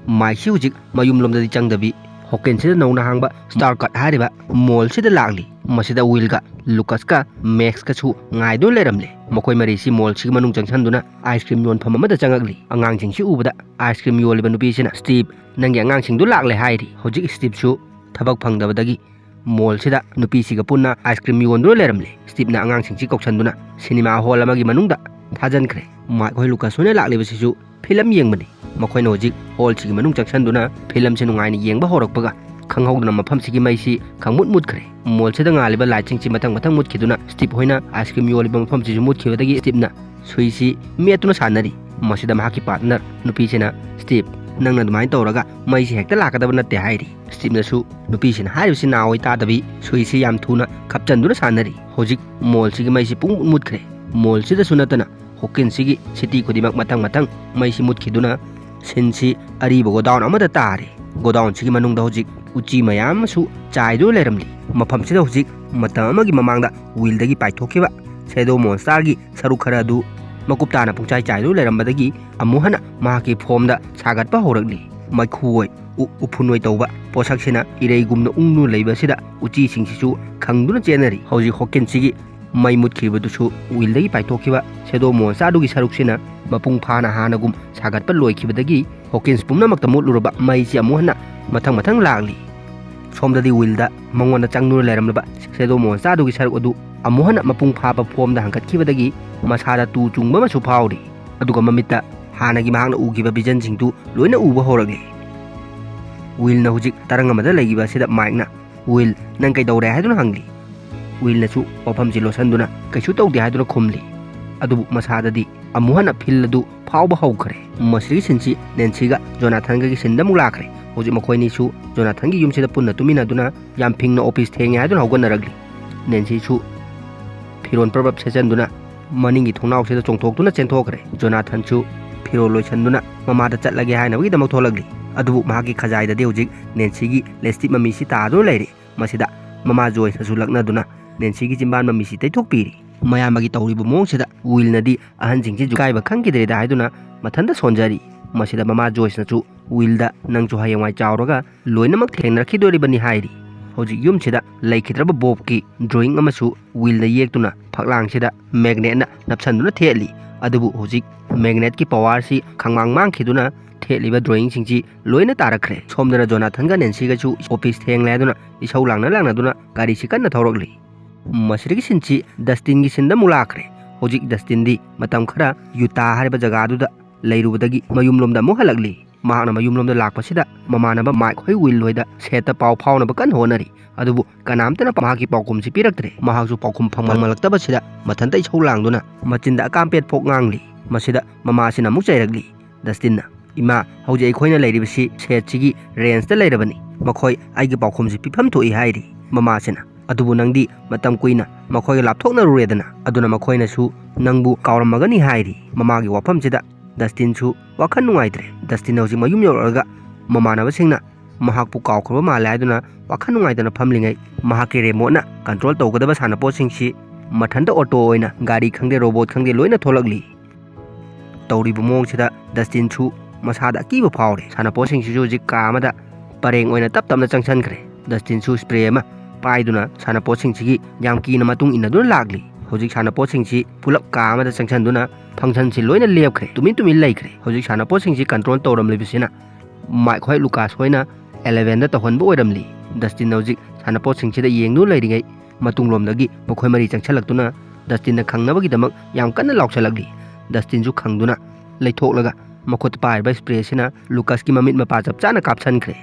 ꯃꯥꯏꯛꯁꯤ ꯍꯧꯖꯤꯛ ꯃꯌꯨꯝꯂꯣꯝꯗꯗꯤ ꯆꯪꯗꯕꯤ, ꯍꯣꯀꯤꯟꯁꯤꯗ ꯅꯧꯅ ꯍꯥꯡꯕ ꯁ꯭ꯇꯥꯔ ꯀꯠ ꯍꯥꯏꯔꯤꯕ ꯃꯣꯜꯁꯤꯗ ꯂꯥꯛꯂꯤ꯫ ꯃꯁꯤꯗ ꯋꯤꯜꯒ ꯂꯨꯀꯁꯀ ꯃꯦꯛꯁꯀꯁꯨ ꯉꯥꯏꯗꯨꯅ ꯂꯩꯔꯝꯂꯦ꯫ ꯃꯈꯣꯏ ꯃꯔꯤꯁꯤ ꯃꯣꯜꯁꯤꯒꯤ ꯃꯅꯨꯡ ꯆꯪꯁꯤꯟꯗꯨꯅ ꯑꯥꯏꯁ ꯀ꯭ꯔꯤꯝ ꯌꯣꯟꯐꯝ ꯑꯃꯗ ꯆꯪꯉꯛꯂꯤ꯫ ꯑꯉꯥꯡꯁꯤꯡꯁꯤ ꯎꯕꯗ ꯑꯥꯏꯁ ꯀ꯭ꯔꯤꯝ ꯌꯣꯜꯂꯤꯕ ꯅꯨꯄꯤꯁꯤꯅ, "ꯁ꯭ꯇꯤꯞ, ꯅꯪꯒꯤ ꯑꯉꯥꯡꯁꯤꯡꯗꯨ ꯂꯥꯛꯂꯦ" ꯍꯥꯏꯔꯤ꯫ ꯍꯧꯖꯤꯛ ꯁ꯭ꯇꯤꯞꯁꯨ ꯊꯕꯛ ꯐꯪꯗꯕꯗꯒꯤ ꯃꯣꯜꯁꯤꯗ ꯅꯨꯄꯤꯁꯤꯒ ꯄꯨꯟꯅ ꯑꯥꯏꯁ ꯀ꯭ꯔꯤꯝ ꯌꯣꯟꯗꯨꯅ ꯂꯩꯔꯝꯂꯦ꯫ ꯁ꯭ꯇꯤꯞꯅ ꯑꯉꯥꯡꯁꯤꯡꯁꯤ ꯀꯧꯁꯟꯗꯨꯅ ꯁꯤꯅꯦꯃꯥ ꯍꯣꯜ ꯑꯃꯒꯤ ꯃꯅꯨꯡꯗ ꯊꯥꯖꯤꯟꯈ꯭ꯔꯦ꯫ ꯃꯥꯏꯛ ꯍꯣꯏ ꯂꯨꯀꯁ ꯍꯣꯏꯅ ꯂꯥꯛꯂꯤꯕꯁꯤꯁꯨ ꯐꯤꯂꯝ ꯌꯦꯡꯕꯅꯤ꯫ ꯃꯈꯣꯏꯅ ꯍꯧꯖꯤꯛ ꯍꯣꯜꯁꯤꯒꯤ ꯃꯅꯨꯡ ꯆꯪꯁꯤꯟꯗꯨꯅ ꯐꯤꯂꯝꯁꯤ ꯅꯨꯡꯉꯥꯏꯅ ꯌꯦꯡꯕ ꯍꯧꯔꯛꯄꯒ, ꯈꯪꯍꯧꯗꯅ ꯃꯐꯝꯁꯤꯒꯤ ꯃꯩꯁꯤ ꯈꯪꯃꯨꯠ ꯃꯨꯠꯈ꯭ꯔꯦ꯫ ꯃꯣꯜꯁꯤꯗ ꯉꯥꯜꯂꯤꯕ ꯂꯥꯏꯠꯁꯤꯡꯁꯤ ꯃꯊꯪ ꯃꯊꯪ ꯃꯨꯠꯈꯤꯗꯨꯅ, ꯁ꯭ꯇꯤꯞ ꯍꯣꯏꯅ ꯑꯥꯏꯁ ꯀ꯭ꯔꯤꯝ ꯌꯣꯜꯂꯤꯕ ꯃꯐꯝꯁꯤꯁꯨ ꯃꯨꯠꯈꯤꯕꯗꯒꯤ ꯁ꯭ꯇꯤꯞꯅ ꯁ꯭ꯋꯤꯆꯁꯤ ꯃꯦꯠꯇꯨꯅ ꯁꯥꯟꯅꯔꯤ꯫ ꯃꯁꯤꯗ ꯃꯍꯥꯛꯀꯤ ꯄꯥꯔꯠꯅꯔ ꯅꯨꯄꯤꯁꯤꯅ, "ꯁ꯭ꯇꯤꯞ, ꯅꯪꯅ ꯑꯗꯨꯃꯥꯏꯅ ꯇꯧꯔꯒ ꯃꯩꯁꯤ ꯍꯦꯛꯇ ꯂꯥꯛꯀꯗꯕ ꯅꯠꯇꯦ" ꯍꯥꯏꯔꯤ꯫ ꯁ꯭ꯇꯤꯞꯅꯁꯨ ꯅꯨꯄꯤꯁꯤꯅ ꯍꯥꯏꯔꯤꯕꯁꯤ ꯅꯥꯑꯣꯏ ꯇꯥꯗꯕꯤ, ꯁ꯭ꯋꯤꯆꯁꯤ ꯌꯥꯝ ꯊꯨꯅ ꯈꯞꯆꯟꯗꯨꯅ ꯁꯥꯟꯅꯔꯤ꯫ ꯍꯧꯖꯤꯛ ꯃꯣꯜꯁꯤꯒꯤ ꯃꯩꯁꯤ ꯄꯨꯡꯃꯨꯠ ꯃꯨꯠꯈ꯭ꯔꯦ꯫ ꯃꯣꯜꯁꯤꯗꯁꯨ ꯅꯠꯇꯅ ꯍꯣꯀꯤꯟꯁꯤꯒꯤ ꯁꯤꯇꯤ ꯈꯨꯗꯤꯡꯃꯛ ꯃꯊꯪ ꯃꯊꯪ ꯃꯩꯁꯤ ꯃꯨꯠꯈꯤꯗꯨꯅ ꯁꯤꯟꯁꯤ ꯑꯔꯤꯕ ꯒꯣꯗꯥꯎꯟ ꯑꯃꯗ ꯇꯥꯔꯦ꯫ ꯒꯣꯗꯥꯎꯟꯁꯤꯒꯤ ꯃꯅꯨꯡꯗ ꯍꯧꯖꯤꯛ ꯎꯆꯤ ꯃꯌꯥꯝ ꯑꯃꯁꯨ ꯆꯥꯏꯗꯨꯅ ꯂꯩꯔꯝꯂꯤ꯫ ꯃꯐꯝꯁꯤꯗ ꯍꯧꯖꯤꯛ ꯃꯇꯝ ꯑꯃꯒꯤ ꯃꯃꯥꯡꯗ ꯋꯤꯜꯗꯒꯤ ꯄꯥꯏꯊꯣꯛꯈꯤꯕ ꯁꯦꯗꯣ ꯃꯣꯟꯁꯇꯥꯔꯒꯤ ꯁꯔꯨꯛ ꯈꯔ ꯑꯗꯨ ꯃꯀꯨꯞ ꯇꯥꯅ ꯄꯨꯡꯆꯥꯏ ꯆꯥꯏꯗꯨꯅ ꯂꯩꯔꯝꯕꯗꯒꯤ ꯑꯃꯨꯛ ꯍꯟꯅ ꯃꯍꯥꯛꯀꯤ ꯐꯣꯝꯗ ꯁꯥꯒꯠꯄ ꯍꯧꯔꯛꯂꯤ꯫ ꯃꯩꯈꯨ ꯑꯣꯏ, ꯎ-, ꯎꯐꯨꯟ ꯑꯣꯏ ꯇꯧꯕ ꯄꯣꯠꯁꯛꯁꯤꯅ ꯏꯔꯩꯒꯨꯝꯅ ꯎꯪꯗꯨꯅ ꯂꯩꯕ ꯑꯁꯤꯗ ꯎꯆꯤꯁꯤꯡꯁꯤꯁꯨ ꯈꯪꯗꯨꯅ ꯆꯦꯟꯅꯔꯤ꯫ ꯍꯧꯖꯤꯛ ꯍꯣꯀꯤꯟꯁꯤꯒꯤ ꯃꯩ ꯃꯨꯠꯈꯤꯕꯗꯨꯁꯨ ꯋꯤꯜꯗꯒꯤ ꯄꯥꯏꯊꯣꯛꯈꯤꯕ ꯁꯦꯗꯣ ꯃꯣꯟꯁꯇꯥꯔꯗꯨꯒꯤ ꯁꯔꯨꯛꯁꯤꯅ ꯃꯄꯨꯡ ꯐꯥꯅ ꯍꯥꯟꯅꯒꯨꯝ ꯁꯥꯒꯠꯄ ꯂꯣꯏꯈꯤꯕꯗꯒꯤ ꯍꯣꯀꯤꯟꯁ ꯄꯨꯝꯅꯃꯛꯇ ꯃꯨꯠꯂꯨꯔꯕ ꯃꯩꯁꯤ ꯑꯃꯨꯛ ꯍꯟꯅ ꯃꯊꯪ ꯃꯊꯪ ꯂꯥꯛꯂꯤ꯫ ꯁꯣꯝꯗꯗꯤ ꯋꯤꯜꯗ ꯃꯉꯣꯟꯗ ꯆꯪꯗꯨꯅ ꯂꯩꯔꯝꯂꯕ ꯁꯦꯗꯣ ꯃꯣꯟꯁꯇꯥꯔꯗꯨꯒꯤ ꯁꯔꯨꯛ ꯑꯗꯨ ꯑꯃꯨꯛ ꯍꯟꯅ ꯃꯄꯨꯡ ꯐꯥꯕ ꯐꯣꯝꯗ ꯍꯪꯒꯠꯈꯤꯕꯗꯒꯤ ꯃꯁꯥꯗ ꯇꯨ ꯆꯨꯡꯕ ꯑꯃꯁꯨ ꯐꯥꯎꯔꯤ꯫ ꯑꯗꯨꯒ ꯃꯃꯤꯠꯇ ꯍꯥꯟꯅꯒꯤ ꯃꯍꯥꯛꯅ ꯎꯈꯤꯕ ꯚꯤꯖꯟꯁꯤꯡꯗꯨ ꯂꯣꯏꯅ ꯎꯕ ꯍꯧꯔꯛꯂꯤ꯫ ꯋꯤꯜꯅ ꯍꯧꯖꯤꯛ ꯇꯔꯪ ꯑꯃꯗ ꯂꯩꯈꯤꯕ ꯑꯁꯤꯗ ꯃꯥꯏꯛꯅ, "ꯋꯤꯜ, ꯅꯪ ꯀꯩꯗꯧꯔꯦ?" ꯍꯥꯏꯗꯨꯅ ꯍꯪꯂꯤ꯫ ꯋꯤꯜꯅꯁꯨ ꯋꯥꯐꯝꯁꯤ ꯂꯣꯠꯁꯤꯟꯗꯨꯅ ꯀꯩꯁꯨ ꯇꯧꯗꯦ ꯍꯥꯏꯗꯨꯅ ꯈꯨꯝꯂꯤ꯫ ꯑꯗꯨꯕꯨ ꯃꯁꯥꯗꯗꯤ ꯑꯃꯨꯛ ꯍꯟꯅ ꯐꯤꯜ ꯑꯗꯨ ꯐꯥꯎꯕ ꯍꯧꯈ꯭ꯔꯦ꯫ ꯃꯁꯤꯒꯤ ꯁꯤꯟꯁꯤ ꯅꯦꯟꯁꯤꯒ ꯖꯣꯅꯥꯊꯟꯒꯒꯤ ꯁꯤꯟꯗ ꯑꯃꯨꯛ ꯂꯥꯛꯈ꯭ꯔꯦ꯫ ꯍꯧꯖꯤꯛ ꯃꯈꯣꯏꯅꯤꯁꯨ ꯖꯣꯅꯥꯊꯟꯒꯤ ꯌꯨꯝꯁꯤꯗ ꯄꯨꯟꯅ ꯇꯨꯃꯤꯟꯅꯗꯨꯅ ꯌꯥꯝ ꯐꯤꯡꯅ ꯑꯣꯐꯤꯁ ꯊꯦꯡꯉꯦ ꯍꯥꯏꯗꯨꯅ ꯍꯧꯒꯠꯅꯔꯛꯂꯤ꯫ ꯅꯦꯟꯁꯤꯁꯨ ꯐꯤꯔꯣꯜ ꯄꯔꯞ ꯄꯔꯞ ꯁꯦꯠꯆꯟꯗꯨꯅ ꯃꯅꯤꯡꯒꯤ ꯊꯣꯡꯅꯥꯎꯁꯤꯗ ꯆꯣꯡꯊꯣꯛꯇꯨꯅ ꯆꯦꯟꯊꯣꯛꯈ꯭ꯔꯦ꯫ ꯖꯣꯅꯥꯊꯟꯁꯨ ꯐꯤꯔꯣꯜ ꯂꯣꯏꯁꯟꯗꯨꯅ ꯃꯃꯥꯗ ꯆꯠꯂꯒꯦ ꯍꯥꯏꯅꯕꯒꯤꯗꯃꯛ ꯊꯣꯛꯂꯛꯂꯤ꯫ ꯑꯗꯨꯕꯨ ꯃꯍꯥꯛꯀꯤ ꯈꯖꯥꯏꯗꯗꯤ ꯍꯧꯖꯤꯛ ꯅꯦꯟꯁꯤꯒꯤ ꯂꯤꯞꯁꯇꯤꯛ ꯃꯃꯤꯁꯤ ꯇꯥꯗꯨꯅ ꯂꯩꯔꯤ꯫ ꯃꯁꯤꯗ ꯃꯃꯥ ꯖꯣꯏꯁꯅꯁꯨ ꯂꯛꯅꯗꯨꯅ ꯅꯦꯟꯁꯤꯒꯤ ꯆꯤꯟꯕꯥꯟ ꯃꯃꯤꯁꯤ ꯇꯩꯊꯣꯛꯄꯤꯔꯤ꯫ ꯃꯌꯥꯝꯕꯒꯤ ꯇꯧꯔꯤꯕ ꯃꯑꯣꯡꯁꯤꯗ ꯋꯤꯜꯅꯗꯤ ꯑꯍꯟꯁꯤꯡꯁꯤ ꯏꯀꯥꯏꯕ ꯈꯪꯈꯤꯗ꯭ꯔꯦꯗ ꯍꯥꯏꯗꯨꯅ ꯃꯊꯟꯇ ꯁꯣꯟꯖꯔꯤ꯫ ꯃꯁꯤꯗ ꯃꯃꯥ ꯖꯣꯏꯁꯅꯁꯨ ꯋꯤꯜꯗ "ꯅꯪꯁꯨ ꯍꯌꯦꯡꯋꯥꯏ ꯆꯥꯎꯔꯒ ꯂꯣꯏꯅꯃꯛ ꯊꯦꯡꯅꯔꯛꯈꯤꯗꯣꯔꯤꯕꯅꯤ" ꯍꯥꯏꯔꯤ꯫ ꯍꯧꯖꯤꯛ ꯌꯨꯝꯁꯤꯗ ꯂꯩꯈꯤꯗ꯭ꯔꯕ ꯕꯣꯕꯀꯤ ꯗ꯭ꯔꯣꯌꯤꯡ ꯑꯃꯁꯨ ꯋꯤꯜꯅ ꯌꯦꯛꯇꯨꯅ ꯐꯛꯂꯥꯡꯁꯤꯗ ꯃꯦꯒꯅꯦꯠꯅ ꯅꯞꯁꯟꯗꯨꯅ ꯊꯦꯠꯂꯤ꯫ ꯑꯗꯨꯕꯨ ꯍꯧꯖꯤꯛ ꯃꯦꯒꯅꯦꯠꯀꯤ ꯄꯋꯥꯔꯁꯤ ꯈꯪꯃꯥꯡ ꯃꯥꯡꯈꯤꯗꯨꯅ ꯊꯦꯠꯂꯤꯕ ꯗ꯭ꯔꯣꯌꯤꯡꯁꯤꯡꯁꯤ ꯂꯣꯏꯅ ꯇꯥꯔꯛꯈ꯭ꯔꯦ꯫ ꯁꯣꯝꯗꯅ ꯖꯣꯅꯥꯊꯟꯒ ꯅꯦꯟꯁꯤꯒꯁꯨ ꯑꯣꯐꯤꯁ ꯊꯦꯡꯂꯦ ꯍꯥꯏꯗꯨꯅ ꯏꯁꯧ ꯂꯥꯡꯅ ꯂꯥꯡꯅꯗꯨꯅ ꯒꯥꯔꯤꯁꯤ ꯀꯟꯅ ꯊꯧꯔꯛꯂꯤ꯫ ꯃꯁꯤꯗꯒꯤ ꯁꯤꯟꯁꯤ ꯗꯁꯇꯤꯟꯒꯤ ꯁꯤꯟꯗ ꯑꯃꯨꯛ ꯂꯥꯛꯈ꯭ꯔꯦ꯫ ꯍꯧꯖꯤꯛ ꯗꯁꯇꯤꯟꯗꯤ ꯃꯇꯝ ꯈꯔ ꯌꯨꯇꯥ ꯍꯥꯏꯔꯤꯕ ꯖꯒꯥꯗꯨꯗ ꯂꯩꯔꯨꯕꯗꯒꯤ ꯃꯌꯨꯝꯂꯣꯝꯗ ꯑꯃꯨꯛ ꯍꯜꯂꯛꯂꯤ꯫ ꯃꯍꯥꯛꯅ ꯃꯌꯨꯝꯂꯣꯝꯗ ꯂꯥꯛꯄꯁꯤꯗ ꯃꯃꯥꯟꯅꯕ ꯃꯥꯏꯛ ꯍꯣꯏ ꯋꯤꯜ ꯍꯣꯏꯗ ꯁꯦꯠꯇ ꯄꯥꯎ ꯐꯥꯎꯅꯕ ꯀꯟꯅ ꯍꯣꯠꯅꯔꯤ꯫ ꯑꯗꯨꯕꯨ ꯀꯅꯥꯝꯇꯅ ꯃꯍꯥꯛꯀꯤ ꯄꯥꯎꯈꯨꯝꯁꯤ ꯄꯤꯔꯛꯇ꯭ꯔꯦ꯫ ꯃꯍꯥꯛꯁꯨ ꯄꯥꯎꯈꯨꯝ ꯐꯪꯍꯜꯂꯛꯇꯕꯁꯤꯗ ꯃꯊꯟꯇ ꯏꯁꯧ ꯂꯥꯡꯗꯨꯅ ꯃꯆꯤꯟꯗ ꯑꯀꯥꯝꯄꯦꯠ ꯐꯣꯛ ꯉꯥꯡꯂꯤ꯫ ꯃꯁꯤꯗ ꯃꯃꯥꯁꯤꯅ ꯑꯃꯨꯛ ꯆꯩꯔꯛꯂꯤ꯫ ꯗꯁꯇꯤꯟꯅ, "ꯏꯃꯥ, ꯍꯧꯖꯤꯛ ꯑꯩꯈꯣꯏꯅ ꯂꯩꯔꯤꯕꯁꯤ ꯁꯦꯠꯁꯤꯒꯤ ꯔꯦꯟꯖꯇ ꯂꯩꯔꯕꯅꯤ꯫ ꯃꯈꯣꯏ ꯑꯩꯒꯤ ꯄꯥꯎꯈꯨꯝꯁꯤ ꯄꯤꯐꯝ ꯊꯣꯛꯏ" ꯍꯥꯏꯔꯤ꯫ ꯃꯃꯥꯁꯤꯅ, "ꯑꯗꯨꯕꯨ ꯅꯪꯗꯤ ꯃꯇꯝ ꯀꯨꯏꯅ ꯃꯈꯣꯏꯒ ꯂꯥꯞꯊꯣꯛꯅꯔꯨꯔꯦꯗꯅ, ꯑꯗꯨꯅ ꯃꯈꯣꯏꯅꯁꯨ ꯅꯪꯕꯨ ꯀꯥꯎꯔꯝꯃꯒꯅꯤ" ꯍꯥꯏꯔꯤ꯫ ꯃꯃꯥꯒꯤ ꯋꯥꯐꯝꯁꯤꯗ ꯗꯁꯇꯤꯟꯁꯨ ꯋꯥꯈꯜ ꯅꯨꯡꯉꯥꯏꯇ꯭ꯔꯦ꯫ ꯗꯁꯇꯤꯟ ꯍꯧꯖꯤꯛ ꯃꯌꯨꯝ ꯌꯧꯔꯛꯂꯒ ꯃꯃꯥꯟꯅꯕꯁꯤꯡꯅ ꯃꯍꯥꯛꯄꯨ ꯀꯥꯎꯈ꯭ꯔꯕ ꯃꯥꯜꯂꯦ ꯍꯥꯏꯗꯨꯅ ꯋꯥꯈꯜ ꯅꯨꯡꯉꯥꯏꯇꯅ ꯐꯝꯂꯤꯉꯩ, ꯃꯍꯥꯛꯀꯤ ꯔꯦꯃꯣꯠꯅ ꯀꯟꯇ꯭ꯔꯣꯜ ꯇꯧꯒꯗꯕ ꯁꯥꯟꯅꯄꯣꯠꯁꯤꯡꯁꯤ ꯃꯊꯟꯇ ꯑꯣꯇꯣ ꯑꯣꯏꯅ ꯒꯥꯔꯤ ꯈꯪꯗꯦ, ꯔꯣꯕꯣꯠ ꯈꯪꯗꯦ, ꯂꯣꯏꯅ ꯊꯣꯛꯂꯛꯂꯤ꯫ ꯇꯧꯔꯤꯕ ꯃꯑꯣꯡꯁꯤꯗ ꯗꯁꯇꯤꯟꯁꯨ ꯃꯁꯥꯗ ꯑꯀꯤꯕ ꯐꯥꯎꯔꯦ꯫ ꯁꯥꯟꯅꯄꯣꯠꯁꯤꯡꯁꯤꯁꯨ ꯍꯧꯖꯤꯛ ꯀꯥ ꯑꯃꯗ ꯄꯔꯦꯡ ꯑꯣꯏꯅ ꯇꯞ ꯇꯞꯅ ꯆꯪꯁꯤꯟꯈ꯭ꯔꯦ꯫ ꯗꯁꯇꯤꯟꯁꯨ ꯁ꯭ꯄ꯭ꯔꯦ ꯑꯃ ꯄꯥꯏꯗꯨꯅ ꯁꯥꯟꯅꯄꯣꯠꯁꯤꯡꯁꯤꯒꯤ ꯌꯥꯝ ꯀꯤꯅ ꯃꯇꯨꯡ ꯏꯟꯅꯗꯨꯅ ꯂꯥꯛꯂꯤ꯫ ꯍꯧꯖꯤꯛ ꯁꯥꯟꯅꯄꯣꯠꯁꯤꯡꯁꯤ ꯄꯨꯂꯞ ꯀꯥ ꯑꯃꯗ ꯆꯪꯁꯤꯟꯗꯨꯅ ꯐꯪꯁꯟꯁꯤ ꯂꯣꯏꯅ ꯂꯦꯞꯈ꯭ꯔꯦ, ꯇꯨꯃꯤꯟ ꯇꯨꯃꯤꯟ ꯂꯩꯈ꯭ꯔꯦ꯫ ꯍꯧꯖꯤꯛ ꯁꯥꯟꯅꯄꯣꯠꯁꯤꯡꯁꯤ ꯀꯟꯇ꯭ꯔꯣꯜ ꯇꯧꯔꯝꯂꯤꯕꯁꯤꯅ ꯃꯥꯏꯛ ꯍꯣꯏ ꯂꯨꯀꯥꯁ ꯍꯣꯏꯅ ꯑꯦꯂꯦꯚꯦꯟꯗ ꯇꯧꯍꯟꯕ ꯑꯣꯏꯔꯝꯂꯤ꯫ ꯗꯁꯇꯤꯟꯅ ꯍꯧꯖꯤꯛ ꯁꯥꯟꯅꯄꯣꯠꯁꯤꯡꯁꯤꯗ ꯌꯦꯡꯗꯨꯅ ꯂꯩꯔꯤꯉꯩ, ꯃꯇꯨꯡꯂꯣꯝꯗꯒꯤ ꯃꯈꯣꯏ ꯃꯔꯤ ꯆꯪꯁꯤꯜꯂꯛꯇꯨꯅ ꯗꯁꯇꯤꯟꯅ ꯈꯪꯅꯕꯒꯤꯗꯃꯛ ꯌꯥꯝ ꯀꯟꯅ ꯂꯥꯎꯁꯤꯜꯂꯛꯂꯤ꯫ ꯗꯁꯇꯤꯟꯁꯨ ꯈꯪꯗꯨꯅ ꯂꯩꯊꯣꯛꯂꯒ ꯃꯈꯨꯠꯇ ꯄꯥꯏꯔꯤꯕ ꯁ꯭ꯄ꯭ꯔꯦꯁꯤꯅ ꯂꯨꯀꯥꯁꯀꯤ ꯃꯃꯤꯠ ꯃꯄꯥ ꯆꯞ ꯆꯥꯅ ꯀꯥꯞꯁꯤꯟꯈ꯭ꯔꯦ꯫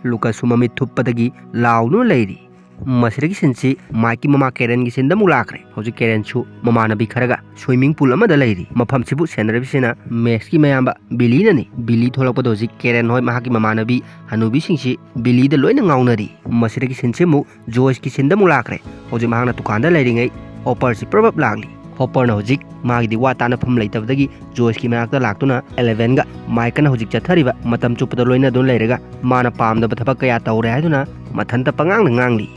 ꯂꯨꯀꯥꯁꯁꯨ ꯃꯃꯤꯠ ꯊꯨꯞꯄꯗꯒꯤ ꯂꯥꯎꯗꯨꯅ ꯂꯩꯔꯤ꯫ ꯃꯁꯤꯗꯒꯤ ꯁꯤꯟꯁꯤ ꯃꯥꯏꯛꯀꯤ ꯃꯃꯥ ꯀꯦꯔꯦꯟꯒꯤ ꯁꯤꯟꯗ ꯑꯃꯨꯛ ꯂꯥꯛꯈ꯭ꯔꯦ꯫ ꯍꯧꯖꯤꯛ ꯀꯦꯔꯦꯟꯁꯨ ꯃꯃꯥꯟꯅꯕꯤ ꯈꯔꯒ ꯁ꯭ꯋꯤꯃꯤꯡ ꯄꯨꯜ ꯑꯃꯗ ꯂꯩꯔꯤ꯫ ꯃꯐꯝꯁꯤꯕꯨ ꯁꯦꯟꯅꯔꯤꯕꯁꯤꯅ ꯃꯦꯛꯁꯀꯤ ꯃꯌꯥꯝꯕ ꯕꯤꯂꯤꯅꯅꯤ꯫ ꯕꯤꯂꯤ ꯊꯣꯛꯂꯛꯄꯗ ꯍꯧꯖꯤꯛ ꯀꯦꯔꯦꯟ ꯍꯣꯏ ꯃꯍꯥꯛꯀꯤ ꯃꯃꯥꯟꯅꯕꯤ ꯍꯅꯨꯕꯤꯁꯤꯡꯁꯤ ꯕꯤꯂꯤꯗ ꯂꯣꯏꯅ ꯉꯥꯎꯅꯔꯤ꯫ ꯃꯁꯤꯗꯒꯤ ꯁꯤꯟꯁꯤ ꯑꯃꯨꯛ ꯖꯣꯏꯁꯀꯤ ꯁꯤꯟꯗ ꯑꯃꯨꯛ ꯂꯥꯛꯈ꯭ꯔꯦ꯫ ꯍꯧꯖꯤꯛ ꯃꯍꯥꯛꯅ ꯗꯨꯀꯥꯟꯗ ꯂꯩꯔꯤꯉꯩ ꯍꯣꯄꯔꯁꯤ ꯄ꯭ꯔꯞ ꯄ꯭ꯔꯞ ꯂꯥꯛꯂꯤ꯫ ꯍꯣꯄꯔꯅ ꯍꯧꯖꯤꯛ ꯃꯥꯒꯤꯗꯤ ꯋꯥ ꯇꯥꯅꯐꯝ ꯂꯩꯇꯕꯗꯒꯤ ꯖꯣꯏꯁꯀꯤ ꯃꯅꯥꯛꯇ ꯂꯥꯛꯇꯨꯅ ꯑꯦꯂꯦꯚꯦꯟꯒ ꯃꯥꯏꯛꯀꯅ ꯍꯧꯖꯤꯛ ꯆꯠꯊꯔꯤꯕ ꯃꯇꯝ ꯆꯨꯞꯄꯗ ꯂꯣꯏꯅꯗꯨꯅ ꯂꯩꯔꯒ ꯃꯥꯅ ꯄꯥꯝꯗꯕ ꯊꯕꯛ ꯀꯌꯥ ꯇꯧꯔꯦ ꯍꯥꯏꯗꯨꯅ ꯃꯊꯟꯇ ꯄꯉꯥꯡꯗ ꯉꯥꯡꯂꯤ꯫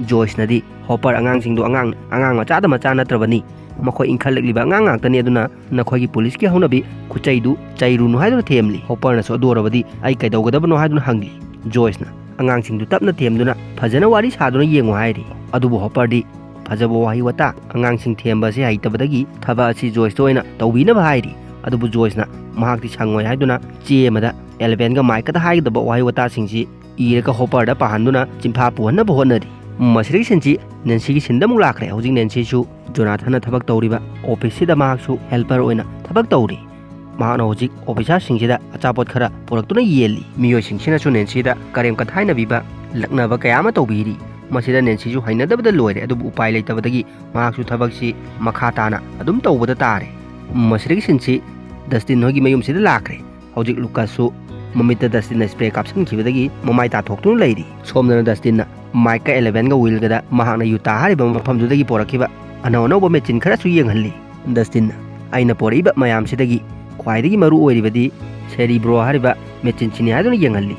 ꯖꯣꯏꯁꯅꯗꯤ ꯍꯣꯄꯔ ꯑꯉꯥꯡꯁꯤꯡꯗꯨ ꯑꯉꯥꯡ ꯑꯉꯥꯡ ꯃꯆꯥꯗ ꯃꯆꯥ ꯅꯠꯇ꯭ꯔꯕꯅꯤ꯫ ꯃꯈꯣꯏ ꯏꯟꯈꯠꯂꯛꯂꯤꯕ ꯑꯉꯥꯡ ꯉꯥꯛꯇꯅꯤ, ꯑꯗꯨꯅ ꯅꯈꯣꯏꯒꯤ ꯄꯨꯂꯤꯁꯀꯤ ꯍꯧꯅꯕꯤ ꯈꯨꯆꯩꯗꯨ ꯆꯩꯔꯨꯅꯨ ꯍꯥꯏꯗꯨꯅ ꯊꯦꯝꯂꯤ꯫ ꯍꯣꯄꯔꯅꯁꯨ ꯑꯗꯨ ꯑꯣꯏꯔꯕꯗꯤ ꯑꯩ ꯀꯩꯗꯧꯒꯗꯕꯅꯣ ꯍꯥꯏꯗꯨꯅ ꯍꯪꯂꯤ꯫ ꯖꯣꯏꯁꯅ ꯑꯉꯥꯡꯁꯤꯡꯗꯨ ꯇꯞꯅ ꯊꯦꯝꯗꯨꯅ ꯐꯖꯅ ꯋꯥꯔꯤ ꯁꯥꯗꯨꯅ ꯌꯦꯡꯉꯨ ꯍꯥꯏꯔꯤ꯫ ꯑꯗꯨꯕꯨ ꯍꯣꯄꯔꯗꯤ ꯐꯖꯕ ꯋꯥꯍꯩ ꯋꯥꯇꯥ ꯑꯉꯥꯡꯁꯤꯡ ꯊꯦꯝꯕ ꯑꯁꯤ ꯍꯩꯇꯕꯗꯒꯤ ꯊꯕꯛ ꯑꯁꯤ ꯖꯣꯏꯁꯇ ꯑꯣꯏꯅ ꯇꯧꯕꯤꯅꯕ ꯍꯥꯏꯔꯤ꯫ ꯑꯗꯨꯕꯨ ꯖꯣꯏꯁꯅ ꯃꯍꯥꯛꯇꯤ ꯁꯪꯉꯣꯏ ꯍꯥꯏꯗꯨꯅ ꯆꯦ ꯑꯃꯗ ꯑꯦꯂꯦꯚꯦꯟꯒ ꯃꯥꯏꯛꯀꯗ ꯍꯥꯏꯒꯗꯕ ꯋꯥꯍꯩ ꯋꯥꯇꯥꯁꯤꯡꯁꯤ ꯏꯔꯒ ꯍꯣꯄꯔꯗ ꯄꯥꯍꯟꯗꯨꯅ ꯆꯤꯟꯐꯥ ꯄꯨꯍꯟꯅꯕ ꯍꯣꯠꯅꯔꯤ꯫ ꯃꯁꯤꯗꯒꯤ ꯁꯤꯟꯁꯤ ꯅꯦꯟꯁꯤꯒꯤ ꯁꯤꯟꯗ ꯑꯃꯨꯛ ꯂꯥꯛꯈ꯭ꯔꯦ꯫ ꯍꯧꯖꯤꯛ ꯅꯦꯟꯁꯤꯁꯨ ꯖꯣꯅꯥꯊꯟꯅ ꯊꯕꯛ ꯇꯧꯔꯤꯕ ꯑꯣꯐꯤꯁꯁꯤꯗ ꯃꯍꯥꯛꯁꯨ ꯍꯦꯜꯄꯔ ꯑꯣꯏꯅ ꯊꯕꯛ ꯇꯧꯔꯤ꯫ ꯃꯍꯥꯛꯅ ꯍꯧꯖꯤꯛ ꯑꯣꯐꯤꯁꯥꯔꯁꯤꯡꯁꯤꯗ ꯑꯆꯥꯄꯣꯠ ꯈꯔ ꯄꯨꯔꯛꯇꯨꯅ ꯌꯦꯜꯂꯤ꯫ ꯃꯤꯑꯣꯏꯁꯤꯡꯁꯤꯅꯁꯨ ꯅꯦꯟꯁꯤꯗ ꯀꯔꯦꯝ ꯀꯊꯥꯏꯅꯕꯤꯕ, ꯂꯛꯅꯕ ꯀꯌꯥ ꯑꯃ ꯇꯧꯕꯤꯔꯤ꯫ ꯃꯁꯤꯗ ꯅꯦꯟꯁꯤꯁꯨ ꯍꯩꯅꯗꯕꯗ ꯂꯣꯏꯔꯦ, ꯑꯗꯨꯕꯨ ꯎꯄꯥꯏ ꯂꯩꯇꯕꯗꯒꯤ ꯃꯍꯥꯛꯁꯨ ꯊꯕꯛꯁꯤ ꯃꯈꯥ ꯇꯥꯅ ꯑꯗꯨꯝ ꯇꯧꯕꯗ ꯇꯥꯔꯦ꯫ ꯃꯁꯤꯗꯒꯤ ꯁꯤꯟꯁꯤ ꯗꯁꯇꯤꯟ ꯍꯣꯏꯒꯤ ꯃꯌꯨꯝꯁꯤꯗ ꯂꯥꯛꯈ꯭ꯔꯦ꯫ ꯍꯧꯖꯤꯛ ꯂꯨꯀꯥꯁꯁꯨ ꯃꯃꯤꯠꯇ ꯗꯁꯇꯤꯟꯅ ꯁ꯭ꯄ꯭ꯔꯦ ꯀꯥꯞꯁꯤꯟꯈꯤꯕꯗꯒꯤ ꯃꯃꯥꯏ ꯇꯥꯊꯣꯛꯇꯨꯅ ꯂꯩꯔꯤ꯫ ꯁꯣꯝꯗꯅ ꯗꯁꯇꯤꯟꯅ ꯃꯥꯏꯛꯀ ꯑꯦꯂꯦꯚꯦꯟꯒ ꯋꯤꯜꯒꯗ ꯃꯍꯥꯛꯅ ꯌꯨꯇꯥ ꯍꯥꯏꯔꯤꯕ ꯃꯐꯝꯗꯨꯗꯒꯤ ꯄꯣꯔꯛꯈꯤꯕ ꯑꯅꯧ ꯑꯅꯧꯕ ꯃꯦꯆꯤꯟ ꯈꯔꯁꯨ ꯌꯦꯡꯍꯜꯂꯤ꯫ ꯗꯁꯇꯤꯟꯅ ꯑꯩꯅ ꯄꯣꯔꯛꯏꯕ ꯃꯌꯥꯝꯁꯤꯗꯒꯤ ꯈ꯭ꯋꯥꯏꯗꯒꯤ ꯃꯔꯨ ꯑꯣꯏꯔꯤꯕꯗꯤ ꯁꯦꯔꯤꯕ꯭ꯔꯣ ꯍꯥꯏꯔꯤꯕ ꯃꯦꯆꯤꯟꯁꯤꯅꯤ ꯍꯥꯏꯗꯨꯅ ꯌꯦꯡꯍꯜꯂꯤ꯫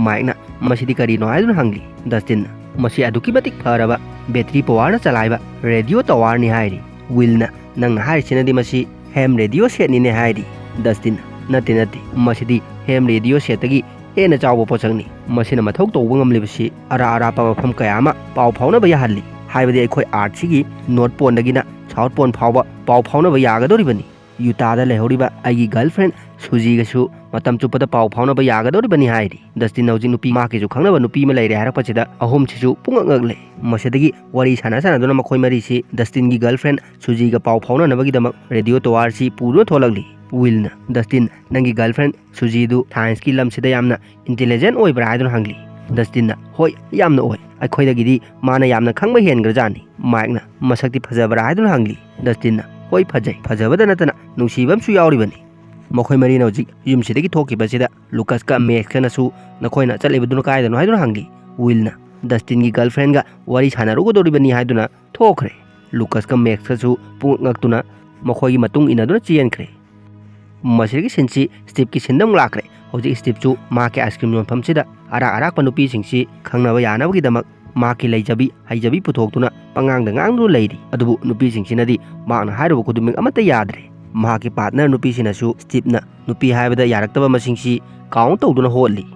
ꯃꯥꯏꯛꯅ ꯃꯁꯤꯗꯤ ꯀꯔꯤꯅꯣ ꯍꯥꯏꯗꯨꯅ ꯍꯪꯂꯤ꯫ ꯗꯁꯇꯤꯟꯅ ꯃꯁꯤ ꯑꯗꯨꯛꯀꯤ ꯃꯇꯤꯛ ꯐꯔꯕ ꯕꯦꯇ꯭ꯔꯤ ꯄꯋꯥꯔꯅ ꯆꯂꯥꯏꯕ ꯔꯦꯗꯤꯑꯣ ꯇꯋꯥꯔꯅꯤ ꯍꯥꯏꯔꯤ꯫ ꯋꯤꯜꯅ ꯅꯪꯅ ꯍꯥꯏꯔꯤꯁꯤꯅꯗꯤ ꯃꯁꯤ ꯍꯦꯝ ꯔꯦꯗꯤꯑꯣ ꯁꯦꯠꯅꯤꯅꯦ ꯍꯥꯏꯔꯤ꯫ ꯗꯁꯇꯤꯟꯅ ꯅꯠꯇꯦ ꯅꯠꯇꯦ, ꯃꯁꯤꯗꯤ ꯍꯦꯝ ꯔꯦꯗꯤꯑꯣ ꯁꯦꯠꯇꯒꯤ ꯍꯦꯟꯅ ꯆꯥꯎꯕ ꯄꯣꯠꯁꯛꯅꯤ꯫ ꯃꯁꯤꯅ ꯃꯊꯧ ꯇꯧꯕ ꯉꯝꯂꯤꯕꯁꯤ ꯑꯔꯥꯞ ꯑꯔꯥꯞꯄ ꯃꯐꯝ ꯀꯌꯥ ꯑꯃ ꯄꯥꯎ ꯐꯥꯎꯅꯕ ꯌꯥꯍꯜꯂꯤ꯫ ꯍꯥꯏꯕꯗꯤ ꯑꯩꯈꯣꯏ ꯑꯥꯔꯠꯁꯤꯒꯤ ꯅꯣꯔꯠ ꯄꯣꯟꯗꯒꯤꯅ ꯁꯥꯎꯠ ꯄꯣꯟ ꯐꯥꯎꯕ ꯄꯥꯎ ꯐꯥꯎꯅꯕ ꯌꯥꯒꯗꯧꯔꯤꯕꯅꯤ꯫ ꯌꯨꯇꯥꯗ ꯂꯩꯍꯧꯔꯤꯕ ꯑꯩꯒꯤ ꯒꯔꯜꯐ꯭ꯔꯦꯟ ꯁꯨꯖꯤꯒꯁꯨ ꯃꯇꯝ ꯆꯨꯞꯄꯗ ꯄꯥꯎ ꯐꯥꯎꯅꯕ ꯌꯥꯒꯗꯧꯔꯤꯕꯅꯤ ꯍꯥꯏꯔꯤ꯫ ꯗꯁꯇꯤꯟ ꯍꯧꯖꯤꯛ ꯅꯨꯄꯤ ꯃꯍꯥꯛꯀꯤꯁꯨ ꯈꯪꯅꯕ ꯅꯨꯄꯤ ꯑꯃ ꯂꯩꯔꯦ ꯍꯥꯏꯔꯛꯄꯁꯤꯗ ꯑꯍꯨꯝꯁꯤꯁꯨ ꯄꯨꯡꯉꯛ ꯉꯛꯂꯦ꯫ ꯃꯁꯤꯗꯒꯤ ꯋꯥꯔꯤ ꯁꯥꯟꯅ ꯁꯥꯟꯅꯗꯨꯅ ꯃꯈꯣꯏ ꯃꯔꯤꯁꯤ ꯗꯁꯇꯤꯟꯒꯤ ꯒꯔꯜꯐ꯭ꯔꯦꯟ ꯁꯨꯖꯤꯒ ꯄꯥꯎ ꯐꯥꯎꯅꯅꯕꯒꯤꯗꯃꯛ ꯔꯦꯗꯤꯑꯣ ꯇꯋꯥꯔꯁꯤ ꯄꯨꯗꯨꯅ ꯊꯣꯛꯂꯛꯂꯤ꯫ ꯋꯤꯜꯅ ꯗꯁꯇꯤꯟ, ꯅꯪꯒꯤ ꯒꯔꯜꯐ꯭ꯔꯦꯟ ꯁꯨꯖꯤꯗꯨ ꯁꯥꯏꯟꯁꯀꯤ ꯂꯝꯁꯤꯗ ꯌꯥꯝꯅ ꯏꯟꯇꯦꯂꯤꯖꯦꯟ ꯑꯣꯏꯕ꯭ꯔꯥ ꯍꯥꯏꯗꯨꯅ ꯍꯪꯂꯤ꯫ ꯗꯁꯇꯤꯟꯅ ꯍꯣꯏ, ꯌꯥꯝꯅ ꯑꯣꯏ꯫ ꯑꯩꯈꯣꯏꯗꯒꯤꯗꯤ ꯃꯥꯅ ꯌꯥꯝꯅ ꯈꯪꯕ ꯍꯦꯟꯈ꯭ꯔꯖꯥꯠꯅꯤ꯫ ꯃꯥꯏꯛꯅ, "ꯃꯁꯛꯇꯤ ꯐꯖꯕ꯭ꯔꯥ?" ꯍꯥꯏꯗꯨꯅ ꯍꯪꯂꯤ꯫ ꯗꯁꯇꯤꯟꯅ, "ꯍꯣꯏ, ꯐꯖꯩ, ꯐꯖꯕꯗ ꯅꯠꯇꯅ ꯅꯨꯡꯁꯤꯕ ꯑꯃꯁꯨ ꯌꯥꯎꯔꯤꯕꯅꯤ꯫ ꯃꯈꯣꯏ ꯃꯔꯤꯅ ꯍꯧꯖꯤꯛ ꯌꯨꯝꯁꯤꯗꯒꯤ ꯊꯣꯛꯈꯤꯕꯁꯤꯗ ꯂꯨꯀꯁꯀ ꯃꯦꯛꯁꯀꯅꯁꯨ, 'ꯅꯈꯣꯏꯅ ꯆꯠꯂꯤꯕꯗꯨꯅ ꯀꯥꯏꯗꯅꯣ?' ꯍꯥꯏꯗꯨꯅ ꯍꯪꯂꯤ꯫ ꯋꯤꯜꯅ, "ꯗꯁꯇꯤꯟꯒꯤ ꯒꯔꯜꯐ꯭ꯔꯦꯟꯒ ꯋꯥꯔꯤ ꯁꯥꯟꯅꯔꯨꯒꯗꯧꯔꯤꯕꯅꯤ" ꯍꯥꯏꯗꯨꯅ ꯊꯣꯛꯈ꯭ꯔꯦ꯫ ꯂꯨꯀꯁꯀ ꯃꯦꯛꯁꯀꯁꯨ ꯄꯨꯡꯉꯛ ꯉꯛꯇꯨꯅ ꯃꯈꯣꯏꯒꯤ ꯃꯇꯨꯡ ꯏꯟꯅꯗꯨꯅ ꯆꯦꯟꯈ꯭ꯔꯦ꯫ ꯃꯁꯤꯗꯒꯤ ꯁꯤꯟꯁꯤ ꯁ꯭ꯇꯤꯞꯀꯤ ꯁꯤꯟꯗ ꯑꯃꯨꯛ ꯂꯥꯛꯈ꯭ꯔꯦ꯫ ꯍꯧꯖꯤꯛ ꯁ꯭ꯇꯤꯞꯁꯨ ꯃꯍꯥꯛꯀꯤ ꯑꯥꯏꯁ ꯀ꯭ꯔꯤꯝ ꯌꯣꯟꯐꯝꯁꯤꯗ ꯑꯔꯥꯛ ꯑꯔꯥꯛꯄ ꯅꯨꯄꯤꯁꯤꯡꯁꯤ ꯈꯪꯅꯕ ꯌꯥꯅꯕꯒꯤꯗꯃꯛ ꯃꯍꯥꯛꯀꯤ ꯂꯩꯖꯕꯤ ꯍꯩꯖꯕꯤ ꯄꯨꯊꯣꯛꯇꯨꯅ ꯄꯉꯥꯡꯗ ꯉꯥꯡꯗꯨꯅ ꯂꯩꯔꯤ꯫ ꯑꯗꯨꯕꯨ ꯅꯨꯄꯤꯁꯤꯡꯁꯤꯅꯗꯤ ꯃꯍꯥꯛꯅ ꯍꯥꯏꯔꯨꯕ ꯈꯨꯗꯤꯡꯃꯛ ꯑꯃꯠꯇ ꯌꯥꯗ꯭ꯔꯦ꯫ ꯃꯍꯥꯛꯀꯤ ꯄꯥꯔꯠꯅꯔ ꯅꯨꯄꯤꯁꯤꯅꯁꯨ ꯁ꯭ꯇꯤꯞꯅ ꯅꯨꯄꯤ ꯍꯥꯏꯕꯗ ꯌꯥꯔꯛꯇꯕ ꯃꯁꯤꯡꯁꯤ ꯀꯥꯎꯟ ꯇꯧꯗꯨꯅ ꯍꯣꯠꯂꯤ꯫